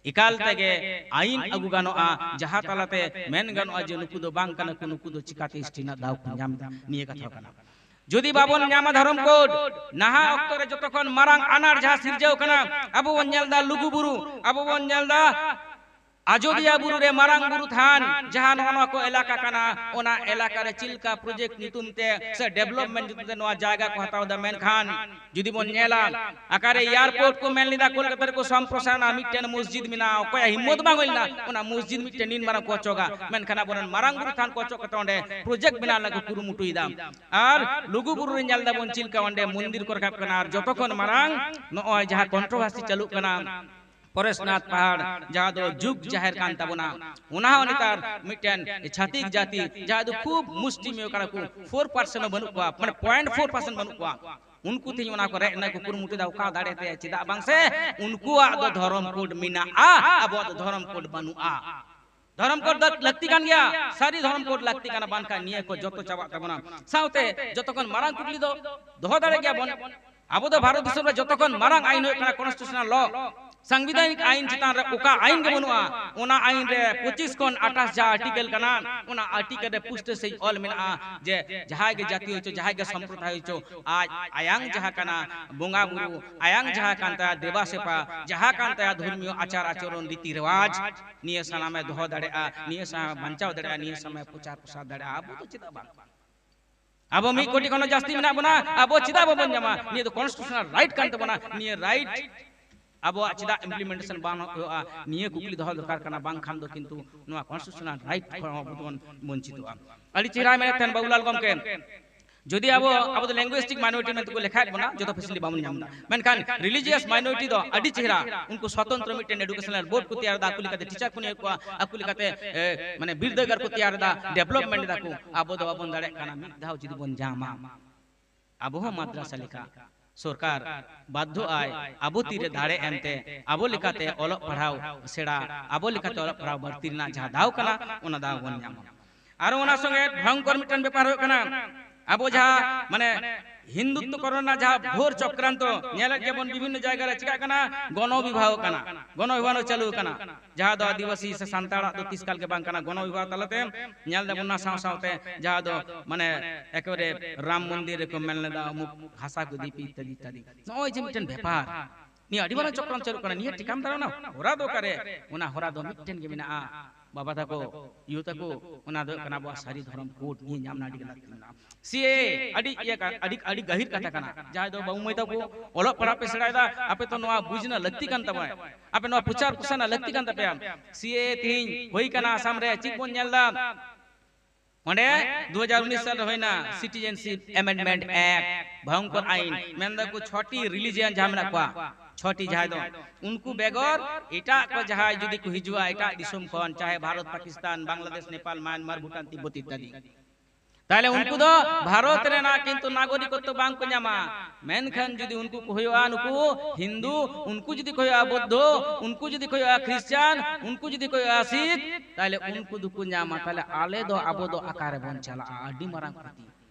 ᱮᱠᱟᱞ ᱛᱮᱜᱮ ᱟᱭᱤᱱ ᱟᱹᱜᱩ ᱜᱟᱱᱚᱜᱼᱟ, ᱡᱟᱦᱟᱸ ᱛᱟᱞᱟᱛᱮ ᱢᱮᱱ ᱜᱟᱱᱚᱜᱼᱟ ᱡᱮ ᱱᱩᱠᱩ ᱫᱚ ᱵᱟᱝ ᱠᱟᱱᱟ ᱠᱚ, ᱱᱩᱠᱩ ᱫᱚ ᱪᱤᱠᱟᱛᱮ ᱮᱥ ᱴᱤ ᱨᱮᱱᱟᱜ ᱫᱟᱣ ᱠᱚ ᱧᱟᱢ ᱮᱫᱟ, ᱱᱤᱭᱟᱹ ᱠᱟᱛᱷᱟ ᱠᱟᱱᱟ᱾ ᱡᱩᱫᱤ ᱵᱟᱵᱚᱱ ᱧᱟᱢᱟ ᱫᱷᱚᱨᱚᱢ ᱠᱳᱰ, ᱱᱟᱦᱟᱜ ᱚᱠᱛᱚ ᱨᱮ ᱡᱚᱛᱚ ᱠᱷᱚᱱ ᱢᱟᱨᱟᱝ ᱟᱱᱟᱴ ᱡᱟᱦᱟᱸ ᱥᱤᱨᱡᱟᱹᱣ ᱠᱟᱱᱟ, ᱟᱵᱚ ᱵᱚᱱ ᱧᱮᱞ ᱮᱫᱟ ᱞᱩᱜᱩ ᱵᱩᱨᱩ, ᱟᱵᱚ ᱵᱚᱱ ᱧᱮᱞ ᱮᱫᱟ ᱟᱡᱚᱫᱤᱭᱟᱹ ᱵᱩᱨᱩ ᱨᱮ ᱢᱟᱨᱟᱝ ᱵᱩᱨᱩ ᱛᱷᱟᱱ, ᱡᱟᱦᱟᱸ ᱱᱚᱜᱼᱚ ᱱᱚᱣᱟ ᱠᱚ ᱮᱞᱟᱠᱟ ᱠᱟᱱᱟ, ᱚᱱᱟ ᱮᱞᱟᱠᱟ ᱨᱮ ᱪᱮᱫ ᱞᱮᱠᱟ ᱯᱨᱚᱡᱮᱠᱴ ᱧᱩᱛᱩᱢ ᱛᱮ ᱥᱮ ᱰᱮᱵᱷᱞᱚᱯᱢᱮᱱᱴ ᱧᱩᱛᱩᱢ ᱛᱮ ᱱᱚᱣᱟ ᱡᱟᱭᱜᱟ ᱠᱚ ᱦᱟᱛᱟᱣ ᱮᱫᱟ, ᱢᱮᱱᱠᱷᱟᱱ ᱡᱩᱫᱤ ᱵᱚᱱ ᱧᱮᱞᱟ, ᱚᱠᱟᱨᱮ ᱮᱭᱟᱨᱯᱳᱨᱴ ᱠᱚ ᱢᱮᱱ ᱞᱮᱫᱟ, ᱠᱳᱞᱠᱟᱛᱟ ᱨᱮᱠᱚ ᱥᱚᱢᱯᱨᱚᱥᱟᱨᱚᱱᱟ, ᱢᱤᱫᱴᱮᱱ ᱢᱚᱥᱡᱤᱫ ᱢᱮᱱᱟᱜᱼᱟ, ᱚᱠᱚᱭᱟᱜ ᱦᱤᱢᱢᱚᱛ ᱵᱟᱝ ᱦᱩᱭ ᱞᱮᱱᱟ ᱚᱱᱟ ᱢᱚᱥᱡᱤᱫ ᱢᱤᱫᱴᱮᱱ ᱱᱤᱨᱢᱟᱬ ᱠᱚ ᱚᱪᱚᱜᱟ, ᱢᱮᱱᱠᱷᱟᱱ ᱟᱵᱚᱨᱮᱱ ᱢᱟᱨᱟᱝ ᱵᱩᱨᱩ ᱛᱷᱟᱱ ᱠᱚ ᱚᱪᱚᱜ ᱠᱟᱛᱮ ᱚᱸᱰᱮ ᱯᱨᱚᱡᱮᱠᱴ ᱵᱮᱱᱟᱣ ᱞᱟᱹᱜᱤᱫ ᱠᱚ ᱠᱩᱨᱩᱢᱩᱴᱩᱭᱮᱫᱟ᱾ ᱟᱨ ᱞᱩᱜᱩ ᱵᱩᱨᱩ ᱨᱮ ᱧᱮᱞ ᱫᱟᱵᱚᱱ ᱪᱮᱫ ᱞᱮᱠᱟ ᱚᱸᱰᱮ ᱢᱚᱱᱫᱤᱨ ᱠᱚ ᱨᱟᱠᱟᱵ ᱠᱟᱱᱟ, ᱟᱨ ᱡᱚᱛᱚ ᱠᱷᱚᱱ ᱢᱟᱨᱟᱝ ᱱᱚᱜᱼᱚᱭ ᱡᱟᱦᱟᱸ ᱠᱚᱱᱴᱨᱳᱵᱷᱟᱨᱥᱤ ᱪᱟᱹᱞᱩᱜ ᱠᱟᱱᱟ, ᱯᱚᱨᱮᱥᱱᱟᱛᱷ ᱯᱟᱦᱟᱲ, ᱡᱟᱦᱟᱸ ᱫᱚ ᱡᱩᱜᱽ ᱡᱟᱦᱮᱨ ᱠᱟᱱ ᱛᱟᱵᱚᱱᱟ, ᱚᱱᱟ ᱦᱚᱸ ᱱᱮᱛᱟᱨ ᱢᱤᱫᱴᱮᱱ ᱪᱷᱟᱹᱛᱤᱠ ᱡᱟᱹᱛᱤ, ᱡᱟᱦᱟᱸ ᱫᱚ ᱠᱷᱩᱵ ᱢᱩᱥᱴᱤᱢᱮᱭ ᱠᱟᱱᱟ ᱠᱚ, ᱯᱷᱳᱨ ᱯᱟᱨᱥᱮᱱᱴ ᱦᱚᱸ ᱵᱟᱹᱱᱩᱜ ᱠᱚᱣᱟ, ᱢᱟᱱᱮ ᱯᱚᱭᱮᱱᱴ ᱯᱷᱳᱨ ᱯᱟᱨᱥᱮᱱᱴ ᱵᱟᱹᱱᱩᱜ ᱠᱚᱣᱟ, ᱩᱱᱠᱩ ᱛᱮᱦᱮᱧ ᱚᱱᱟ ᱠᱚ ᱨᱮᱡ ᱨᱮᱱᱟᱜ ᱠᱚ ᱠᱩᱨᱩᱢᱩᱴᱩᱭᱮᱫᱟ᱾ ᱚᱠᱟ ᱫᱟᱲᱮ ᱛᱮ? ᱪᱮᱫᱟᱜ ᱵᱟᱝ ᱥᱮ ᱩᱱᱠᱩᱣᱟᱜ ᱫᱚ ᱫᱷᱚᱨᱚᱢ ᱠᱳᱰ ᱢᱮᱱᱟᱜᱼᱟ, ᱟᱵᱚᱣᱟᱜ ᱫᱚ ᱫᱷᱚᱨᱚᱢ ᱠᱳᱰ ᱵᱟᱹᱱᱩᱜᱼᱟ᱾ ᱫᱷᱚᱨᱚᱢ ᱠᱳᱰ ᱫᱚ ᱞᱟᱹᱠᱛᱤ ᱠᱟᱱ ᱜᱮᱭᱟ, ᱥᱟᱹᱨᱤ ᱫᱷᱚᱨᱚᱢ ᱠᱳᱰ ᱞᱟᱹᱠᱛᱤ ᱠᱟᱱᱟ, ᱵᱟᱝᱠᱷᱟᱱ ᱱᱤᱭᱟᱹ ᱠᱚ ᱡᱚᱛᱚ ᱪᱟᱵᱟᱜ ᱛᱟᱵᱚᱱᱟ᱾ ᱥᱟᱶᱛᱮ ᱡᱚᱛᱚ ᱠᱷᱚᱱ ᱢᱟᱨᱟᱝ ᱠᱩᱠᱞᱤ ᱫᱚ ᱫᱚᱦᱚ ᱫᱟᱲᱮ ᱜᱮᱭᱟ ᱵᱚᱱ, ᱟᱵᱚ ᱫᱚ ᱵᱷᱟᱨᱚᱛ ᱫᱤᱥᱚᱢ ᱨᱮ ᱡᱚᱛᱚ ᱠᱷᱚᱱ ᱢᱟᱨᱟᱝ ᱟᱭᱤᱱ ᱦᱩᱭᱩᱜ ᱠᱟᱱᱟ ᱠᱚᱱᱥᱴᱤᱴᱩᱥᱚᱱᱟᱞ ᱞᱚ᱾ ᱥᱟᱝᱵᱤᱫᱷᱟᱱᱤᱠ ᱟᱭᱤᱱ ᱪᱮᱛᱟᱱ ᱨᱮ ᱚᱠᱟ ᱟᱭᱤᱱ ᱜᱮ ᱵᱟᱹᱱᱩᱜᱼᱟ, ᱚᱱᱟ ᱟᱭᱤᱱ ᱨᱮ ᱯᱚᱸᱪᱤᱥ ᱠᱷᱚᱱ ᱟᱴᱷᱟᱥ ᱡᱟᱦᱟᱸ ᱟᱨᱴᱤᱠᱮᱞ ᱠᱟᱱᱟ, ᱚᱱᱟ ᱟᱨᱴᱤᱠᱮᱞ ᱨᱮ ᱯᱩᱥᱴᱟᱹ ᱥᱟᱺᱦᱤᱡ ᱚᱞ ᱢᱮᱱᱟᱜᱼᱟ ᱡᱮ ᱡᱟᱦᱟᱸᱭ ᱜᱮ ᱡᱟᱹᱛᱤ ᱦᱚᱭᱪᱚ, ᱡᱟᱦᱟᱸᱭ ᱜᱮ ᱥᱚᱢᱯᱨᱚᱫᱟᱭ ᱦᱚᱭᱪᱚ, ᱟᱡ ᱟᱭᱟᱝ ᱡᱟᱦᱟᱸ ᱠᱟᱱᱟ ᱵᱚᱸᱜᱟ ᱵᱩᱨᱩ, ᱟᱭᱟᱝ ᱡᱟᱦᱟᱸ ᱠᱟᱱ ᱛᱟᱭᱟ ᱫᱮᱵᱟ ᱥᱮᱵᱟ, ᱡᱟᱦᱟᱸ ᱠᱟᱱ ᱛᱟᱭᱟ ᱫᱷᱚᱨᱢᱤᱭᱚ ᱟᱪᱟᱨ ᱟᱪᱚᱨᱚᱱ ᱨᱤᱛᱤ ᱨᱮᱣᱟᱡᱽ, ᱱᱤᱭᱟᱹ ᱥᱟᱱᱟᱢᱮ ᱫᱚᱦᱚ ᱫᱟᱲᱮᱭᱟᱜᱼᱟ, ᱱᱤᱭᱟᱹ ᱥᱟᱱᱟᱢᱮ ᱵᱟᱧᱪᱟᱣ ᱫᱟᱲᱮᱭᱟᱜᱼᱟ, ᱱᱤᱭᱟᱹ ᱥᱟᱱᱟᱢᱮ ᱯᱨᱚᱪᱟᱨ ᱯᱨᱚᱥᱟᱨ ᱫᱟᱲᱮᱭᱟᱜᱼᱟ᱾ ᱟᱵᱚ ᱫᱚ ᱪᱮᱫᱟᱜ ᱵᱟᱝ? ᱟᱵᱚ ᱢᱤᱫ ᱠᱳᱴᱤ ᱠᱷᱚᱱ ᱦᱚᱸ ᱡᱟᱹᱥᱛᱤ ᱢᱮᱱᱟᱜ ᱵᱚᱱᱟ, ᱟᱵᱚ ᱪᱮᱫᱟᱜ ᱵᱟᱵᱚᱱ ᱧᱟᱢᱟ? ᱱᱤᱭᱟᱹ ᱫᱚ ᱠᱚᱱᱥᱴᱤᱴᱩᱥᱚᱱᱟᱞ ᱨᱟᱭᱤᱴ ᱠᱟᱱ ᱛᱟᱵᱚᱱᱟ᱾ ᱱᱤᱭᱟᱹ ᱨᱟᱭᱤᱴ ᱟᱵᱚᱣᱟᱜ ᱪᱮᱫᱟᱜ ᱤᱢᱯᱞᱤᱢᱮᱱᱴᱮᱥᱚᱱ ᱵᱟᱝ ᱦᱩᱭᱩᱜᱼᱟ, ᱱᱤᱭᱟᱹ ᱠᱩᱠᱞᱤ ᱫᱚᱦᱚ ᱫᱚᱨᱠᱟᱨ ᱠᱟᱱᱟ, ᱵᱟᱝᱠᱷᱟᱱ ᱫᱚ ᱠᱤᱱᱛᱩ ᱱᱚᱣᱟ ᱠᱚᱱᱥᱴᱤᱴᱩᱥᱚᱱᱟᱞ ᱨᱟᱭᱤᱴ ᱠᱷᱚᱱ ᱦᱚᱸ ᱟᱵᱚ ᱫᱚᱵᱚᱱ ᱵᱚᱧᱪᱤᱛᱚᱜᱼᱟ᱾ ᱟᱹᱰᱤ ᱪᱮᱦᱨᱟᱭ ᱢᱮᱱᱮᱫ ᱛᱟᱦᱮᱱ ᱵᱟᱵᱩᱞᱟᱞ ᱜᱚᱢᱠᱮ, ᱡᱩᱫᱤ ᱟᱵᱚ, ᱟᱵᱚ ᱫᱚ ᱞᱤᱝᱜᱩᱭᱮᱥᱴᱤᱠ ᱢᱟᱭᱱᱚᱨᱤᱴᱤ ᱢᱮᱱᱛᱮ ᱠᱚ ᱞᱮᱠᱷᱟᱭᱮᱫ ᱵᱚᱱᱟ, ᱡᱚᱛᱚ ᱯᱷᱮᱥᱤᱞᱤᱴᱤ ᱵᱟᱵᱚᱱ ᱧᱟᱢ ᱮᱫᱟ, ᱢᱮᱱᱠᱷᱟᱱ ᱨᱤᱞᱤᱡᱤᱭᱟᱥ ᱢᱟᱭᱱᱚᱨᱤᱴᱤ ᱫᱚ ᱟᱹᱰᱤ ᱪᱮᱦᱨᱟ ᱩᱱᱠᱩ ᱥᱚᱛᱚᱱᱛᱨᱚ ᱢᱤᱫᱴᱮᱱ ᱮᱰᱩᱠᱮᱥᱚᱱᱟᱞ ᱵᱳᱨᱰ ᱠᱚ ᱛᱮᱭᱟᱨ ᱮᱫᱟ, ᱟᱠᱚ ᱞᱮᱠᱟᱛᱮ ᱴᱤᱪᱟᱨ ᱠᱚ ᱱᱤᱭᱳᱜ ᱠᱚᱣᱟ, ᱟᱠᱚ ᱞᱮᱠᱟᱛᱮ ᱮ, ᱢᱟᱱᱮ ᱵᱤᱨᱫᱟᱹᱜᱟᱲ ᱠᱚ ᱛᱮᱭᱟᱨ ᱮᱫᱟ, ᱰᱮᱵᱷᱞᱚᱯᱢᱮᱱᱴ ᱮᱫᱟ ᱠᱚ᱾ ᱟᱵᱚ ᱫᱚ ᱵᱟᱵᱚᱱ ᱫᱟᱲᱮᱭᱟᱜ ᱠᱟᱱᱟ᱾ ᱢᱤᱫ ᱫᱷᱟᱣ ᱡᱩᱫᱤ ᱵᱚᱱ ᱧᱟᱢᱟ, ᱟᱵᱚ ᱦᱚᱸ ᱢᱟᱫᱽᱨᱟᱥᱟ ᱞᱮᱠᱟ ᱥᱚᱨᱠᱟᱨ ᱵᱟᱫᱽᱫᱷᱚ ᱟᱭ ᱟᱵᱚ ᱛᱤᱨᱮ ᱫᱟᱲᱮ ᱮᱢᱛᱮ ᱟᱵᱚ ᱞᱮᱠᱟᱛᱮ ᱚᱞᱚᱜ ᱯᱟᱲᱦᱟᱣ ᱥᱮᱬᱟ, ᱟᱵᱚ ᱞᱮᱠᱟᱛᱮ ᱚᱞᱚᱜ ᱯᱟᱲᱦᱟᱣ ᱵᱟᱹᱲᱛᱤ ᱨᱮᱱᱟᱜ ᱡᱟᱦᱟᱸ ᱫᱟᱣ ᱠᱟᱱᱟ, ᱚᱱᱟ ᱫᱟᱣ ᱵᱚᱱ ᱧᱟᱢᱟ᱾ ᱟᱨᱚ ᱚᱱᱟ ᱥᱚᱸᱜᱮ ᱵᱷᱚᱭᱚᱝᱠᱚᱨ ᱢᱤᱫᱴᱮᱱ ᱵᱮᱯᱟᱨ ᱦᱩᱭᱩᱜ ᱠᱟᱱᱟ, ᱟᱵᱚ ᱡᱟᱦᱟᱸ ᱢᱟᱱᱮ ᱦᱤᱱᱫᱩᱛᱛᱚ ᱠᱚᱨᱚᱱ ᱨᱮᱱᱟᱜ ᱡᱟᱦᱟᱸ ᱜᱷᱳᱨ ᱪᱚᱠᱨᱟᱱᱛᱚ ᱧᱮᱞᱮᱫ ᱜᱮᱵᱚᱱ, ᱵᱤᱵᱷᱤᱱᱱᱚ ᱡᱟᱭᱜᱟ ᱨᱮ ᱪᱤᱠᱟᱜ ᱠᱟᱱᱟ, ᱜᱚᱱᱚ ᱵᱤᱵᱟᱦᱚ ᱠᱟᱱᱟ, ᱜᱚᱱᱚ ᱵᱤᱵᱟᱦᱚ ᱪᱟᱹᱞᱩ ᱠᱟᱱᱟ, ᱡᱟᱦᱟᱸ ᱫᱚ ᱟᱹᱫᱤᱵᱟᱹᱥᱤ ᱥᱮ ᱥᱟᱱᱛᱟᱲᱟᱜ ᱫᱚ ᱛᱤᱥ ᱠᱟᱞ ᱜᱮ ᱵᱟᱝ ᱠᱟᱱᱟ᱾ ᱜᱚᱱᱚ ᱵᱤᱵᱟᱦᱚ ᱛᱟᱞᱟᱛᱮ ᱧᱮᱞ ᱫᱟᱵᱚᱱ, ᱚᱱᱟ ᱥᱟᱶ ᱥᱟᱶᱛᱮ ᱡᱟᱦᱟᱸ ᱫᱚ ᱢᱟᱱᱮ ᱮᱠᱮᱵᱟᱨᱮ ᱨᱟᱢ ᱢᱚᱱᱫᱤᱨ ᱨᱮᱠᱚ ᱢᱮᱱ ᱞᱮᱫᱟ, ᱚᱢᱩᱠ ᱦᱟᱥᱟ ᱠᱚ ᱤᱫᱤ ᱯᱮ ᱤᱛᱛᱟᱫᱤ ᱤᱛᱛᱟᱫᱤ᱾ ᱱᱚᱜᱼᱚᱭ ᱡᱮ ᱢᱤᱫᱴᱮᱱ ᱵᱮᱯᱟᱨ, ᱱᱤᱭᱟᱹ ᱟᱹᱰᱤ ᱢᱟᱨᱟᱝ ᱪᱚᱠᱨᱟᱱᱛᱚ ᱪᱟᱹᱞᱩᱜ ᱠᱟᱱᱟ, ᱱᱤᱭᱟᱹ ᱴᱷᱤᱠᱟᱢ ᱫᱟᱨᱟᱢ ᱨᱮᱱᱟᱜ ᱦᱚᱨᱟ ᱫᱚ ᱚᱠᱟᱨᱮ? ᱚᱱᱟ ᱦᱚᱨᱟ ᱫᱚ ᱢᱤᱫᱴᱮᱱ ᱜᱮ ᱢᱮᱱᱟᱜᱼᱟ, ᱵᱟᱵᱟ ᱛᱟᱠᱚ, ᱭᱩ ᱛᱟᱠᱚ, ᱚᱱᱟ ᱫᱚ ᱦᱩᱭᱩᱜ ᱠᱟᱱᱟ ᱟᱵᱚᱣᱟᱜ ᱥᱟᱹᱨᱤ ᱫᱷᱚᱨᱚᱢ ᱠᱳᱰ, ᱱᱤᱭᱟᱹ ᱧᱟᱢ ᱨᱮᱱᱟᱜ ᱟᱹᱰᱤ ᱜᱮ ᱞᱟᱹᱠᱛᱤ ᱢᱮᱱᱟᱜᱼᱟ᱾ ᱥᱤ ᱮ ᱮ ᱟᱹᱰᱤ ᱤᱭᱟᱹ ᱠᱟ-, ᱟᱹᱰᱤ, ᱟᱹᱰᱤ ᱜᱟᱹᱦᱤᱨ ᱠᱟᱛᱷᱟ ᱠᱟᱱᱟ, ᱡᱟᱦᱟᱸᱭ ᱫᱚ ᱵᱟᱹᱵᱩ ᱢᱟᱹᱭ ᱛᱟᱠᱚ ᱚᱞᱚᱜ ᱯᱟᱲᱦᱟᱜ ᱯᱮ ᱥᱮᱬᱟᱭᱮᱫᱟ, ᱟᱯᱮ ᱛᱚ ᱱᱚᱣᱟ ᱵᱩᱡᱽ ᱨᱮᱱᱟᱜ ᱞᱟᱹᱠᱛᱤ ᱠᱟᱱ ᱛᱟᱯᱮᱭᱟ, ᱟᱯᱮ ᱱᱚᱣᱟ ᱯᱨᱚᱪᱟᱨ ᱯᱨᱚᱥᱟᱨ ᱨᱮᱱᱟᱜ ᱞᱟᱹᱠᱛᱤ ᱠᱟᱱ ᱛᱟᱯᱮᱭᱟ᱾ ᱥᱤ ᱮ ᱮ ᱛᱮᱦᱮᱧ ᱦᱩᱭ ᱠᱟᱱᱟ ᱟᱥᱟᱢ ᱨᱮ, ᱪᱮᱫ ᱵᱚᱱ ᱧᱮᱞ ᱮᱫᱟ? ᱚᱸᱰᱮ ᱫᱩ ᱦᱟᱡᱟᱨ ᱩᱱᱤᱥ ᱥᱟᱞ ᱨᱮ ᱦᱩᱭᱱᱟ Citizenship Amendment Act, ᱵᱷᱚᱭᱚᱝᱠᱚᱨ ᱟᱭᱤᱱ, ᱢᱮᱱᱫᱟᱠᱚ ᱪᱷᱚᱴᱤ religion ᱡᱟᱦᱟᱸ ᱢᱮᱱᱟᱜ ᱠᱚᱣᱟ, ᱪᱷᱚᱴᱤ ᱡᱟᱦᱟᱸᱭ ᱫᱚ, ᱩᱱᱠᱩ ᱵᱮᱜᱚᱨ ᱮᱴᱟᱜ ᱠᱚ ᱡᱟᱦᱟᱸᱭ ᱡᱩᱫᱤ ᱠᱚ ᱦᱤᱡᱩᱜᱼᱟ ᱮᱴᱟᱜ ᱫᱤᱥᱚᱢ ᱠᱷᱚᱱ, ᱪᱟᱦᱮ ᱵᱷᱟᱨᱚᱛ, ᱯᱟᱠᱤᱥᱛᱟᱱ, ᱵᱟᱝᱞᱟᱫᱮᱥ, ᱱᱮᱯᱟᱞ, ᱢᱟᱭᱟᱱᱢᱟᱨ, ᱵᱷᱩᱴᱟᱱ, ᱛᱤᱵᱵᱚᱛ ᱤᱛᱛᱟᱫᱤ, ᱛᱟᱦᱞᱮ ᱩᱱᱠᱩ ᱫᱚ ᱵᱷᱟᱨᱚᱛ ᱨᱮᱱᱟᱜ ᱠᱤᱱᱛᱩ ᱱᱟᱜᱚᱨᱤᱠᱚᱛᱛᱚ ᱵᱟᱝ ᱠᱚ ᱧᱟᱢᱟ᱾ ᱢᱮᱱᱠᱷᱟᱱ ᱡᱩᱫᱤ ᱩᱱᱠᱩ ᱠᱚ ᱦᱩᱭᱩᱜᱼᱟ ᱱᱩᱠᱩ ᱦᱤᱱᱫᱩ, ᱩᱱᱠᱩ ᱡᱩᱫᱤ ᱠᱚ ᱦᱩᱭᱩᱜᱼᱟ ᱵᱩᱫᱽᱫᱷᱚ, ᱩᱱᱠᱩ ᱡᱩᱫᱤ ᱠᱚ ᱦᱩᱭᱩᱜᱼᱟ ᱠᱷᱨᱤᱥᱪᱟᱱ, ᱩᱱᱠᱩ ᱡᱩᱫᱤ ᱠᱚ ᱦᱩᱭᱩᱜᱼᱟ ᱥᱤᱠᱷ, ᱛᱟᱦᱞᱮ ᱩᱱᱠᱩ ᱫᱚᱠᱚ ᱧᱟᱢᱟ᱾ ᱛᱟᱦᱞᱮ ᱟᱞᱮ ᱫᱚ, ᱟᱵᱚ ᱫᱚ ᱚᱠᱟ ᱨᱮᱵᱚᱱ ᱪᱟᱞᱟᱜᱼᱟ? ᱟᱹᱰᱤ ᱢᱟᱨᱟᱝ ᱠᱷᱚᱛᱤ᱾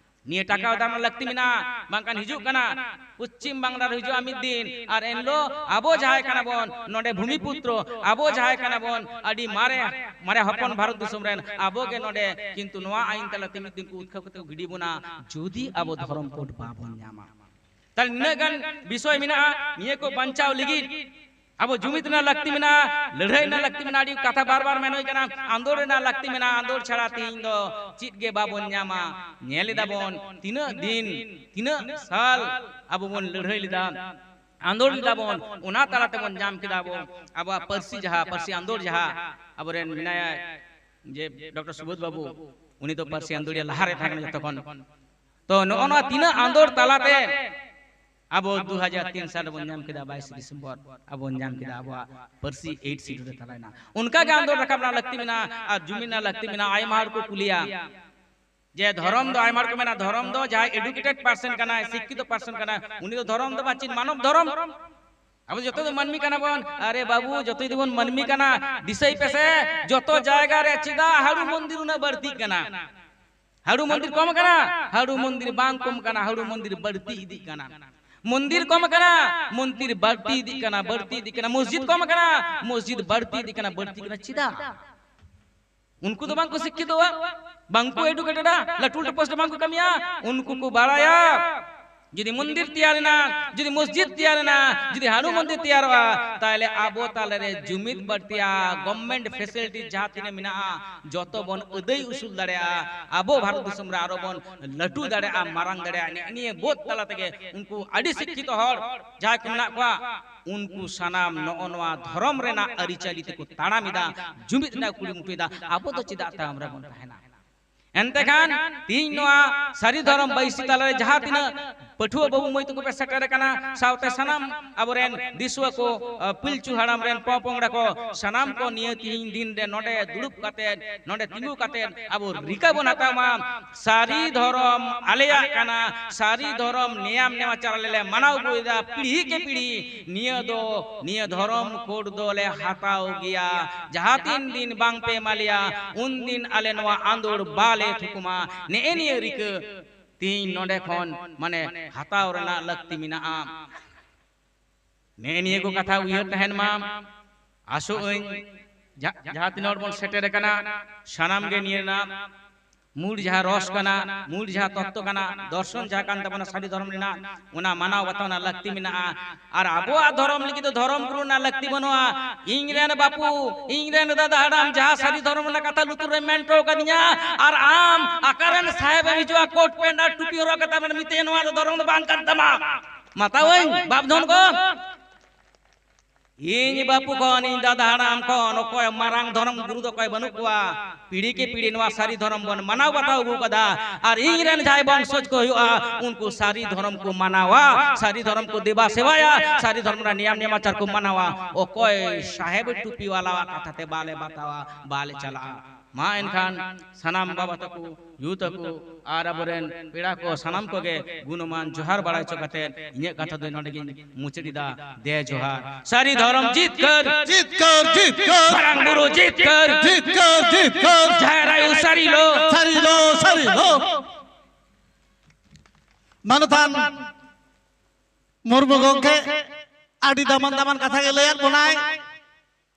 ᱱᱤᱭᱟᱹ ᱴᱟᱠᱟ ᱫᱟᱢ ᱨᱮᱱᱟᱜ ᱞᱟᱹᱠᱛᱤ ᱢᱮᱱᱟᱜᱼᱟ, ᱵᱟᱝᱠᱷᱟᱱ ᱦᱤᱡᱩᱜ ᱠᱟᱱᱟ ᱯᱚᱪᱷᱤᱢ ᱵᱟᱝᱞᱟ ᱨᱮ ᱦᱤᱡᱩᱜᱼᱟ ᱢᱤᱫ ᱫᱤᱱ, ᱟᱨ ᱮᱱᱦᱤᱞᱳᱜ ᱟᱵᱚ ᱡᱟᱦᱟᱸᱭ ᱠᱟᱱᱟ ᱵᱚᱱ ᱱᱚᱰᱮ ᱵᱷᱩᱢᱤᱯᱩᱛᱨᱚ, ᱟᱵᱚ ᱡᱟᱦᱟᱸᱭ ᱠᱟᱱᱟ ᱵᱚᱱ ᱟᱹᱰᱤ ᱢᱟᱨᱮ, ᱢᱟᱨᱮ ᱦᱚᱯᱚᱱ ᱵᱷᱟᱨᱚᱛ ᱫᱤᱥᱚᱢ ᱨᱮᱱ, ᱟᱵᱚ ᱜᱮ ᱱᱚᱰᱮ ᱠᱤᱱᱛᱩ ᱱᱚᱣᱟ ᱟᱭᱤᱱ ᱛᱟᱞᱟᱛᱮ ᱢᱤᱫ ᱫᱤᱱ ᱠᱚ ᱩᱛᱠᱷᱟᱹᱣ ᱠᱟᱛᱮ ᱠᱚ ᱜᱤᱰᱤ ᱵᱚᱱᱟ, ᱡᱩᱫᱤ ᱟᱵᱚ ᱫᱷᱚᱨᱚᱢ ᱠᱳᱰ ᱵᱟᱵᱚᱱ ᱧᱟᱢᱟ᱾ ᱛᱟᱦᱞᱮ ᱱᱤᱱᱟᱹᱜ ᱜᱟᱱ ᱵᱤᱥᱚᱭ ᱢᱮᱱᱟᱜᱼᱟ, ᱱᱤᱭᱟᱹ ᱠᱚ ᱵᱟᱧᱪᱟᱣ ᱞᱟᱹᱜᱤᱫ ᱟᱵᱚ ᱡᱩᱢᱤᱫ ᱨᱮᱱᱟᱜ ᱞᱟᱹᱠᱛᱤ ᱢᱮᱱᱟᱜᱼᱟ, ᱞᱟᱹᱲᱦᱟᱹᱭ ᱨᱮᱱᱟᱜ ᱞᱟᱹᱠᱛᱤ ᱢᱮᱱᱟᱜᱼᱟ᱾ ᱟᱹᱰᱤ ᱠᱟᱛᱷᱟ ᱵᱟᱨ ᱵᱟᱨ ᱢᱮᱱ ᱦᱩᱭ ᱠᱟᱱᱟ, ᱟᱸᱫᱳᱲ ᱨᱮᱱᱟᱜ ᱞᱟᱹᱠᱛᱤ ᱢᱮᱱᱟᱜᱼᱟ᱾ ᱟᱸᱫᱳᱲ ᱪᱷᱟᱲᱟ ᱛᱮᱦᱮᱧ ᱫᱚ ᱪᱮᱫ ᱜᱮ ᱵᱟᱵᱚᱱ ᱧᱟᱢᱟ᱾ ᱧᱮᱞ ᱮᱫᱟ ᱵᱚᱱ ᱛᱤᱱᱟᱹᱜ ᱫᱤᱱ, ᱛᱤᱱᱟᱹᱜ ᱥᱟᱞ ᱟᱵᱚ ᱵᱚᱱ ᱞᱟᱹᱲᱦᱟᱹᱭ ᱞᱮᱫᱟ, ᱟᱸᱫᱳᱲ ᱞᱮᱫᱟ ᱵᱚᱱ, ᱚᱱᱟ ᱛᱟᱞᱟ ᱛᱮᱵᱚᱱ ᱧᱟᱢ ᱠᱮᱫᱟ ᱟᱵᱚ ᱟᱵᱚᱣᱟᱜ ᱯᱟᱹᱨᱥᱤ, ᱡᱟᱦᱟᱸ ᱯᱟᱹᱨᱥᱤ ᱟᱸᱫᱳᱲ ᱡᱟᱦᱟᱸ ᱟᱵᱚᱨᱮᱱ ᱢᱮᱱᱟᱭᱟ ᱡᱮ ᱰᱚᱠᱴᱚᱨ ᱥᱩᱵᱳᱫᱷ ᱵᱟᱵᱩ, ᱩᱱᱤ ᱫᱚ ᱯᱟᱹᱨᱥᱤ ᱟᱸᱫᱳᱲᱤᱭᱟᱹ ᱞᱟᱦᱟᱨᱮ ᱛᱟᱦᱮᱸ ᱠᱟᱱᱟ ᱡᱚᱛᱚ ᱠᱷᱚᱱ᱾ ᱛᱚ ᱱᱚᱜᱼᱚ ᱱᱚᱣᱟ ᱛᱤᱱᱟᱹᱜ ᱟᱸᱫᱳᱲ ᱛᱟᱞᱟᱛᱮ ᱟᱵᱚ ᱫᱩ ᱦᱟᱡᱟᱨ ᱛᱤᱱ ᱥᱟᱞ ᱨᱮᱵᱚᱱ ᱧᱟᱢ ᱠᱮᱫᱟ, ᱵᱟᱭᱤᱥ ᱰᱤᱥᱮᱢᱵᱚᱨ ᱟᱵᱚ ᱵᱚᱱ ᱧᱟᱢ ᱠᱮᱫᱟ ᱟᱵᱚᱣᱟᱜ ᱯᱟᱹᱨᱥᱤ, ᱮᱭᱤᱴ ᱥᱤᱰᱩᱞ ᱨᱮ ᱛᱟᱞᱟᱭᱮᱱᱟ᱾ ᱚᱱᱠᱟ ᱜᱮ ᱟᱸᱫᱳᱲ ᱨᱟᱠᱟᱵ ᱨᱮᱱᱟᱜ ᱞᱟᱹᱠᱛᱤ ᱢᱮᱱᱟᱜᱼᱟ, ᱟᱨ ᱡᱩᱢᱤᱫ ᱨᱮᱱᱟᱜ ᱞᱟᱹᱠᱛᱤ ᱢᱮᱱᱟᱜᱼᱟ᱾ ᱟᱭᱢᱟ ᱦᱚᱲ ᱠᱚ ᱠᱩᱞᱤᱭᱟ ᱡᱮ ᱫᱷᱚᱨᱚᱢ ᱫᱚ, ᱟᱭᱢᱟ ᱦᱚᱲ ᱠᱚ ᱢᱮᱱᱟ ᱫᱷᱚᱨᱚᱢ ᱫᱚ ᱡᱟᱦᱟᱸᱭ educated person ᱠᱟᱱᱟᱭ, ᱥᱤᱠᱠᱷᱤᱛᱚ person ᱠᱟᱱᱟᱭ, ᱩᱱᱤ ᱫᱚ ᱫᱷᱚᱨᱚᱢ ᱫᱚ ᱵᱟᱝ, ᱪᱮᱫ ᱢᱟᱱᱚᱵ ᱫᱷᱚᱨᱚᱢ? ᱟᱵᱚ ᱡᱚᱛᱚ ᱫᱚ ᱢᱟᱹᱱᱢᱤ ᱠᱟᱱᱟ ᱵᱚᱱ᱾ ᱟᱨᱮ ᱵᱟᱹᱵᱩ, ᱡᱚᱛᱚ ᱡᱩᱫᱤ ᱵᱚᱱ ᱢᱟᱹᱱᱢᱤ ᱠᱟᱱᱟ, ᱫᱤᱥᱟᱹᱭ ᱯᱮᱥᱮ, ᱡᱚᱛᱚ ᱡᱟᱭᱜᱟ ᱨᱮ ᱪᱮᱫᱟᱜ ᱦᱟᱹᱲᱩ ᱢᱚᱱᱫᱤᱨ ᱩᱱᱟᱹᱜ ᱵᱟᱹᱲᱛᱤᱜ ᱠᱟᱱᱟ? ᱦᱟᱹᱲᱩ ᱢᱚᱱᱫᱤᱨ ᱠᱚᱢ ᱠᱟᱱᱟ? ᱦᱟᱹᱲᱩ ᱢᱚᱱᱫᱤᱨ ᱵᱟᱝ ᱠᱚᱢ ᱠᱟᱱᱟ, ᱦᱟᱹᱲᱩ ᱢᱚᱱᱫᱤᱨ ᱵᱟᱹᱲᱛᱤ ᱤᱫᱤᱜ ᱠᱟᱱᱟ᱾ ᱢᱚᱱᱫᱤᱨ ᱠᱚᱢ ᱠᱟᱱᱟ? ᱢᱚᱱᱫᱤᱨ ᱵᱟᱹᱲᱛᱤ ᱤᱫᱤᱜ ᱠᱟᱱᱟ, ᱵᱟᱹᱲᱛᱤ ᱤᱫᱤᱜ ᱠᱟᱱᱟ᱾ ᱢᱚᱥᱡᱤᱫ ᱠᱚᱢ ᱠᱟᱱᱟ? ᱢᱚᱥᱡᱤᱫ ᱵᱟᱹᱲᱛᱤ ᱤᱫᱤᱜ ᱠᱟᱱᱟ, ᱵᱟᱹᱲᱛᱤ ᱤᱫᱤᱜ ᱠᱟᱱᱟ᱾ ᱪᱮᱫᱟᱜ? ᱩᱱᱠᱩ ᱫᱚ ᱵᱟᱝ ᱠᱚ ᱥᱤᱠᱠᱷᱤᱛᱚᱜᱼᱟ, ᱵᱟᱝ ᱠᱚ ᱮᱰᱩᱠᱮᱴᱮᱰᱟ, ᱞᱟᱹᱴᱩ ᱞᱟᱹᱴᱩ ᱯᱳᱥᱴ ᱵᱟᱝ ᱠᱚ ᱠᱟᱹᱢᱤᱭᱟ᱾ ᱩᱱᱠᱩ ᱠᱚ ᱵᱟᱲᱟᱭᱟ, ᱡᱩᱫᱤ ᱢᱚᱱᱫᱤᱨ ᱛᱮᱭᱟᱨ ᱮᱱᱟ, ᱡᱩᱫᱤ ᱢᱚᱥᱡᱤᱫ ᱛᱮᱭᱟᱨ ᱮᱱᱟ, ᱡᱩᱫᱤ ᱦᱟᱹᱲᱩ ᱢᱚᱱᱫᱤᱨ ᱛᱮᱭᱟᱨᱚᱜᱼᱟ, ᱛᱟᱦᱞᱮ ᱟᱵᱚ ᱛᱟᱞᱟᱨᱮ ᱡᱩᱢᱤᱫ ᱵᱟᱹᱲᱛᱤᱜᱼᱟ, ᱜᱚᱵᱷᱢᱮᱱᱴ ᱯᱷᱮᱥᱤᱞᱤᱴᱤ ᱡᱟᱦᱟᱸ ᱛᱤᱱᱟᱹᱜ ᱢᱮᱱᱟᱜᱼᱟ, ᱡᱚᱛᱚ ᱵᱚᱱ ᱟᱹᱫᱟᱹᱭ ᱩᱥᱩᱞ ᱫᱟᱲᱮᱭᱟᱜᱼᱟ᱾ ᱟᱵᱚ ᱵᱷᱟᱨᱚᱛ ᱫᱤᱥᱚᱢ ᱨᱮ ᱟᱨᱚ ᱵᱚᱱ ᱞᱟᱹᱴᱩ ᱫᱟᱲᱮᱭᱟᱜᱼᱟ, ᱢᱟᱨᱟᱝ ᱫᱟᱲᱮᱭᱟᱜᱼᱟ᱾ ᱱᱮᱜᱼᱮ ᱱᱤᱭᱟᱹ ᱵᱳᱫᱷ ᱛᱟᱞᱟ ᱛᱮᱜᱮ ᱩᱱᱠᱩ ᱟᱹᱰᱤ ᱥᱤᱠᱠᱷᱤᱛᱚ ᱦᱚᱲ ᱡᱟᱦᱟᱸᱭ ᱠᱚ ᱢᱮᱱᱟᱜ ᱠᱚᱣᱟ, ᱩᱱᱠᱩ ᱥᱟᱱᱟᱢ ᱱᱚᱜᱼᱚ ᱱᱚᱣᱟ ᱫᱷᱚᱨᱚᱢ ᱨᱮᱱᱟᱜ ᱟᱹᱨᱤᱪᱟᱹᱞᱤ ᱛᱮᱠᱚ ᱛᱟᱲᱟᱢ ᱮᱫᱟ, ᱡᱩᱢᱤᱫ ᱨᱮᱱᱟᱜ ᱠᱩᱨᱩᱢᱩᱴᱩᱭᱮᱫᱟ᱾ ᱟᱵᱚ ᱫᱚ ᱪᱮᱫᱟᱜ ᱛᱟᱭᱚᱢ ᱨᱮᱵᱚᱱ ᱛᱟᱦᱮᱱᱟ? ᱮᱱᱛᱮ ᱠᱷᱟᱱ ᱛᱤᱦᱤᱧ ᱱᱚᱣᱟ ᱥᱟᱹᱨᱤ ᱫᱷᱚᱨᱚᱢ ᱵᱟᱹᱭᱥᱤ ᱛᱟᱞᱟᱨᱮ ᱡᱟᱦᱟᱸ ᱛᱤᱱᱟᱹᱜ ᱯᱟᱹᱴᱷᱩᱣᱟᱹ ᱵᱟᱹᱵᱩ ᱢᱟᱹᱭ ᱛᱟᱠᱚ ᱯᱮ ᱥᱮᱴᱮᱨ ᱟᱠᱟᱱᱟ, ᱥᱟᱶᱛᱮ ᱥᱟᱱᱟᱢ ᱟᱵᱚᱨᱮᱱ ᱫᱤᱥᱩᱣᱟᱹ ᱠᱚ, ᱟ, ᱯᱤᱞᱪᱩ ᱦᱟᱲᱟᱢ ᱨᱮᱱ ᱯᱚᱯᱚᱝᱲᱟ ᱠᱚ, ᱥᱟᱱᱟᱢ ᱠᱚ ᱱᱤᱭᱟᱹ ᱛᱤᱦᱤᱧ ᱫᱤᱱ ᱨᱮ ᱱᱚᱰᱮ ᱫᱩᱲᱩᱵ ᱠᱟᱛᱮ, ᱱᱚᱰᱮ ᱛᱤᱸᱜᱩ ᱠᱟᱛᱮ ᱟᱵᱚ ᱨᱤᱠᱟᱹ ᱵᱚᱱ ᱦᱟᱛᱟᱣ ᱢᱟ᱾ ᱥᱟᱹᱨᱤ ᱫᱷᱚᱨᱚᱢ ᱟᱞᱮᱭᱟᱜ ᱠᱟᱱᱟ, ᱥᱟᱹᱨᱤ ᱫᱷᱚᱨᱚᱢ ᱱᱮᱭᱟᱢ ᱱᱮᱢᱟᱪᱟᱨ ᱟᱞᱮ ᱞᱮ ᱢᱟᱱᱟᱣ ᱟᱹᱜᱩᱭᱮᱫᱟ ᱯᱤᱲᱦᱤ ᱠᱮ ᱯᱤᱲᱦᱤ᱾ ᱱᱤᱭᱟᱹ ᱫᱚ, ᱱᱤᱭᱟᱹ ᱫᱷᱚᱨᱚᱢ ᱠᱳᱰ ᱫᱚᱞᱮ ᱦᱟᱛᱟᱣ ᱜᱮᱭᱟ᱾ ᱡᱟᱦᱟᱸ ᱛᱤᱱ ᱫᱤᱱ ᱵᱟᱝ ᱯᱮ ᱮᱢᱟ ᱞᱮᱭᱟ, ᱩᱱ ᱫᱤᱱ ᱟᱞᱮ ᱱᱚᱣᱟ ᱟᱸᱫᱳᱲ ᱵᱟᱞᱮ ᱛᱷᱩᱠᱩᱢᱟ᱾ ᱱᱮᱜᱼᱮ ᱱᱤᱭᱟᱹ ᱨᱤᱠᱟᱹ ᱛᱤᱦᱤᱧ ᱱᱚᱰᱮ ᱠᱷᱚᱱ ᱢᱟᱱᱮ ᱦᱟᱛᱟᱣ ᱨᱮᱱᱟᱜ ᱞᱟᱹᱠᱛᱤ ᱢᱮᱱᱟᱜᱼᱟ᱾ ᱱᱮᱜᱼᱮ ᱱᱤᱭᱟᱹ ᱠᱚ ᱠᱟᱛᱷᱟ ᱩᱭᱦᱟᱹᱨ ᱛᱟᱦᱮᱱ ᱢᱟ᱾ ᱟᱥᱚᱜ ᱟᱹᱧ ᱡᱟ-, ᱡᱟᱦᱟᱸ ᱛᱤᱱᱟᱹᱜ ᱦᱚᱲ ᱵᱚᱱ ᱥᱮᱴᱮᱨ ᱟᱠᱟᱱᱟ, ᱥᱟᱱᱟᱢ ᱜᱮ ᱱᱤᱭᱟᱹ ᱨᱮᱱᱟᱜ ᱢᱩᱞ ᱡᱟᱦᱟᱸ ᱨᱚᱥ ᱠᱟᱱᱟ, ᱢᱩᱞ ᱡᱟᱦᱟᱸ ᱛᱚᱛᱛᱚ ᱠᱟᱱᱟ, ᱫᱚᱨᱥᱚᱱ ᱡᱟᱦᱟᱸ ᱠᱟᱱ ᱛᱟᱵᱚᱱᱟ ᱥᱟᱹᱨᱤ ᱫᱷᱚᱨᱚᱢ ᱨᱮᱱᱟᱜ, ᱚᱱᱟ ᱢᱟᱱᱟᱣ ᱵᱟᱛᱟᱣ ᱨᱮᱱᱟᱜ ᱞᱟᱹᱠᱛᱤ ᱢᱮᱱᱟᱜᱼᱟ᱾ ᱟᱨ ᱟᱵᱚᱣᱟᱜ ᱫᱷᱚᱨᱚᱢ ᱞᱟᱹᱜᱤᱫ ᱫᱚ ᱫᱷᱚᱨᱚᱢ ᱜᱩᱨᱩ ᱨᱮᱱᱟᱜ ᱞᱟᱹᱠᱛᱤ ᱵᱟᱹᱱᱩᱜᱼᱟ᱾ ᱤᱧ ᱨᱮᱱ ᱵᱟᱹᱯᱩ, ᱤᱧ ᱨᱮᱱ ᱫᱟᱫᱟ ᱦᱟᱲᱟᱢ ᱡᱟᱦᱟᱸ ᱥᱟᱹᱨᱤ ᱫᱷᱚᱨᱚᱢ ᱨᱮᱱᱟᱜ ᱠᱟᱛᱷᱟ ᱞᱩᱛᱩᱨ ᱨᱮ ᱢᱮᱱ ᱦᱚᱴᱚ ᱠᱟᱫᱤᱧᱟ, ᱟᱨ ᱟᱢ ᱚᱠᱟᱨᱮᱱ ᱥᱟᱦᱮᱵ ᱮᱢ ᱦᱤᱡᱩᱜᱼᱟ ᱠᱳᱴ ᱯᱮᱱᱴ ᱟᱨ ᱴᱩᱯᱤ ᱦᱚᱨᱚᱜ ᱠᱟᱛᱮ ᱟᱢᱮᱢ ᱢᱮᱛᱟᱹᱧᱟ ᱱᱚᱣᱟ ᱫᱚ ᱫᱷᱚᱨᱚᱢ ᱫᱚ ᱵᱟᱝ ᱠᱟᱱ ᱛᱟᱢᱟ? ᱢᱟᱛᱟᱣᱟᱹᱧ ᱵᱟᱯ ᱫᱷᱚᱱ ᱠᱚ᱾ ᱤᱧ ᱵᱟᱹᱯᱩ ᱠᱷᱚᱱ, ᱤᱧ ᱫᱟᱫᱟ ᱦᱟᱲᱟᱢ ᱠᱷᱚᱱ ᱚᱠᱚᱭ ᱢᱟᱨᱟᱝ ᱫᱷᱚᱨᱚᱢ ᱜᱩᱨᱩ ᱫᱚ ᱚᱠᱚᱭ ᱵᱟᱹᱱᱩᱜ ᱠᱚᱣᱟ᱾ ᱯᱤᱲᱦᱤ ᱠᱮ ᱯᱤᱲᱦᱤ ᱱᱚᱣᱟ ᱥᱟᱹᱨᱤ ᱫᱷᱚᱨᱚᱢ ᱵᱚᱱ ᱢᱟᱱᱟᱣ ᱵᱟᱛᱟᱣ ᱟᱹᱜᱩ ᱠᱟᱫᱟ᱾ ᱟᱨ ᱤᱧ ᱨᱮᱱ ᱡᱟᱦᱟᱸᱭ ᱵᱚᱝᱥᱚᱡᱽ ᱠᱚ ᱦᱩᱭᱩᱜᱼᱟ, ᱩᱱᱠᱩ ᱥᱟᱹᱨᱤ ᱫᱷᱚᱨᱚᱢ ᱠᱚ ᱢᱟᱱᱟᱣᱟ, ᱥᱟᱹᱨᱤ ᱫᱷᱚᱨᱚᱢ ᱠᱚ ᱫᱮᱵᱟ ᱥᱮᱵᱟᱭᱟ, ᱥᱟᱹᱨᱤ ᱫᱷᱚᱨᱚᱢ ᱨᱮᱱᱟᱜ ᱱᱤᱭᱟᱢ ᱱᱮᱢᱟᱪᱟᱨ ᱠᱚ ᱢᱟᱱᱟᱣᱟ᱾ ᱚᱠᱚᱭ ᱥᱟᱦᱮᱵ ᱴᱩᱯᱤ ᱣᱟᱞᱟᱣᱟᱜ ᱠᱟᱛᱷᱟ ᱛᱮ ᱵᱟᱞᱮ ᱵᱟᱛᱟᱣᱟ, ᱵᱟᱞᱮ ᱪᱟᱞᱟᱜᱼᱟ᱾ ᱢᱟ ᱮᱱᱠᱷᱟᱱ ᱥᱟᱱᱟᱢ ᱵᱟᱵᱟ ᱛᱟᱠᱚ, ᱭᱩ ᱛᱟᱠᱚ ᱟᱨ ᱟᱵᱚᱨᱮᱱ ᱯᱮᱲᱟ ᱠᱚ ᱥᱟᱱᱟᱢ ᱠᱚᱜᱮ ᱜᱩᱱᱚᱢᱟᱱ ᱡᱚᱦᱟᱨ ᱵᱟᱲᱟᱭ ᱦᱚᱪᱚ ᱠᱟᱛᱮ ᱤᱧᱟᱹᱜ ᱠᱟᱛᱷᱟ ᱫᱚ ᱱᱚᱰᱮ ᱜᱤᱧ ᱢᱩᱪᱟᱹᱫ ᱮᱫᱟ᱾ ᱫᱮ ᱡᱚᱦᱟᱨ᱾ ᱥᱟᱹᱨᱤ ᱫᱷᱚᱨᱚᱢ ᱡᱤᱛᱠᱟᱹᱨ, ᱡᱤᱛᱠᱟᱹᱨ, ᱡᱤᱛᱠᱟᱹᱨ᱾ ᱢᱟᱨᱟᱝ ᱵᱩᱨᱩ ᱡᱤᱛᱠᱟᱹᱨ, ᱡᱤᱛᱠᱟᱹᱨ, ᱡᱤᱛᱠᱟᱹᱨ᱾ ᱡᱟᱦᱮᱨ ᱟᱭᱳ ᱥᱟᱹᱨᱤ ᱞᱚ, ᱥᱟᱹᱨᱤ ᱞᱚ, ᱥᱟᱹᱨᱤ ᱦᱮᱞᱳ᱾ ᱢᱟᱱᱚᱛᱟᱱ ᱢᱩᱨᱢᱩ ᱜᱚᱢᱠᱮ ᱟᱹᱰᱤ ᱫᱟᱢᱟᱱ ᱫᱟᱢᱟᱱ ᱠᱟᱛᱷᱟ ᱜᱮ ᱞᱟᱹᱭᱟᱫ ᱵᱚᱱᱟᱭ᱾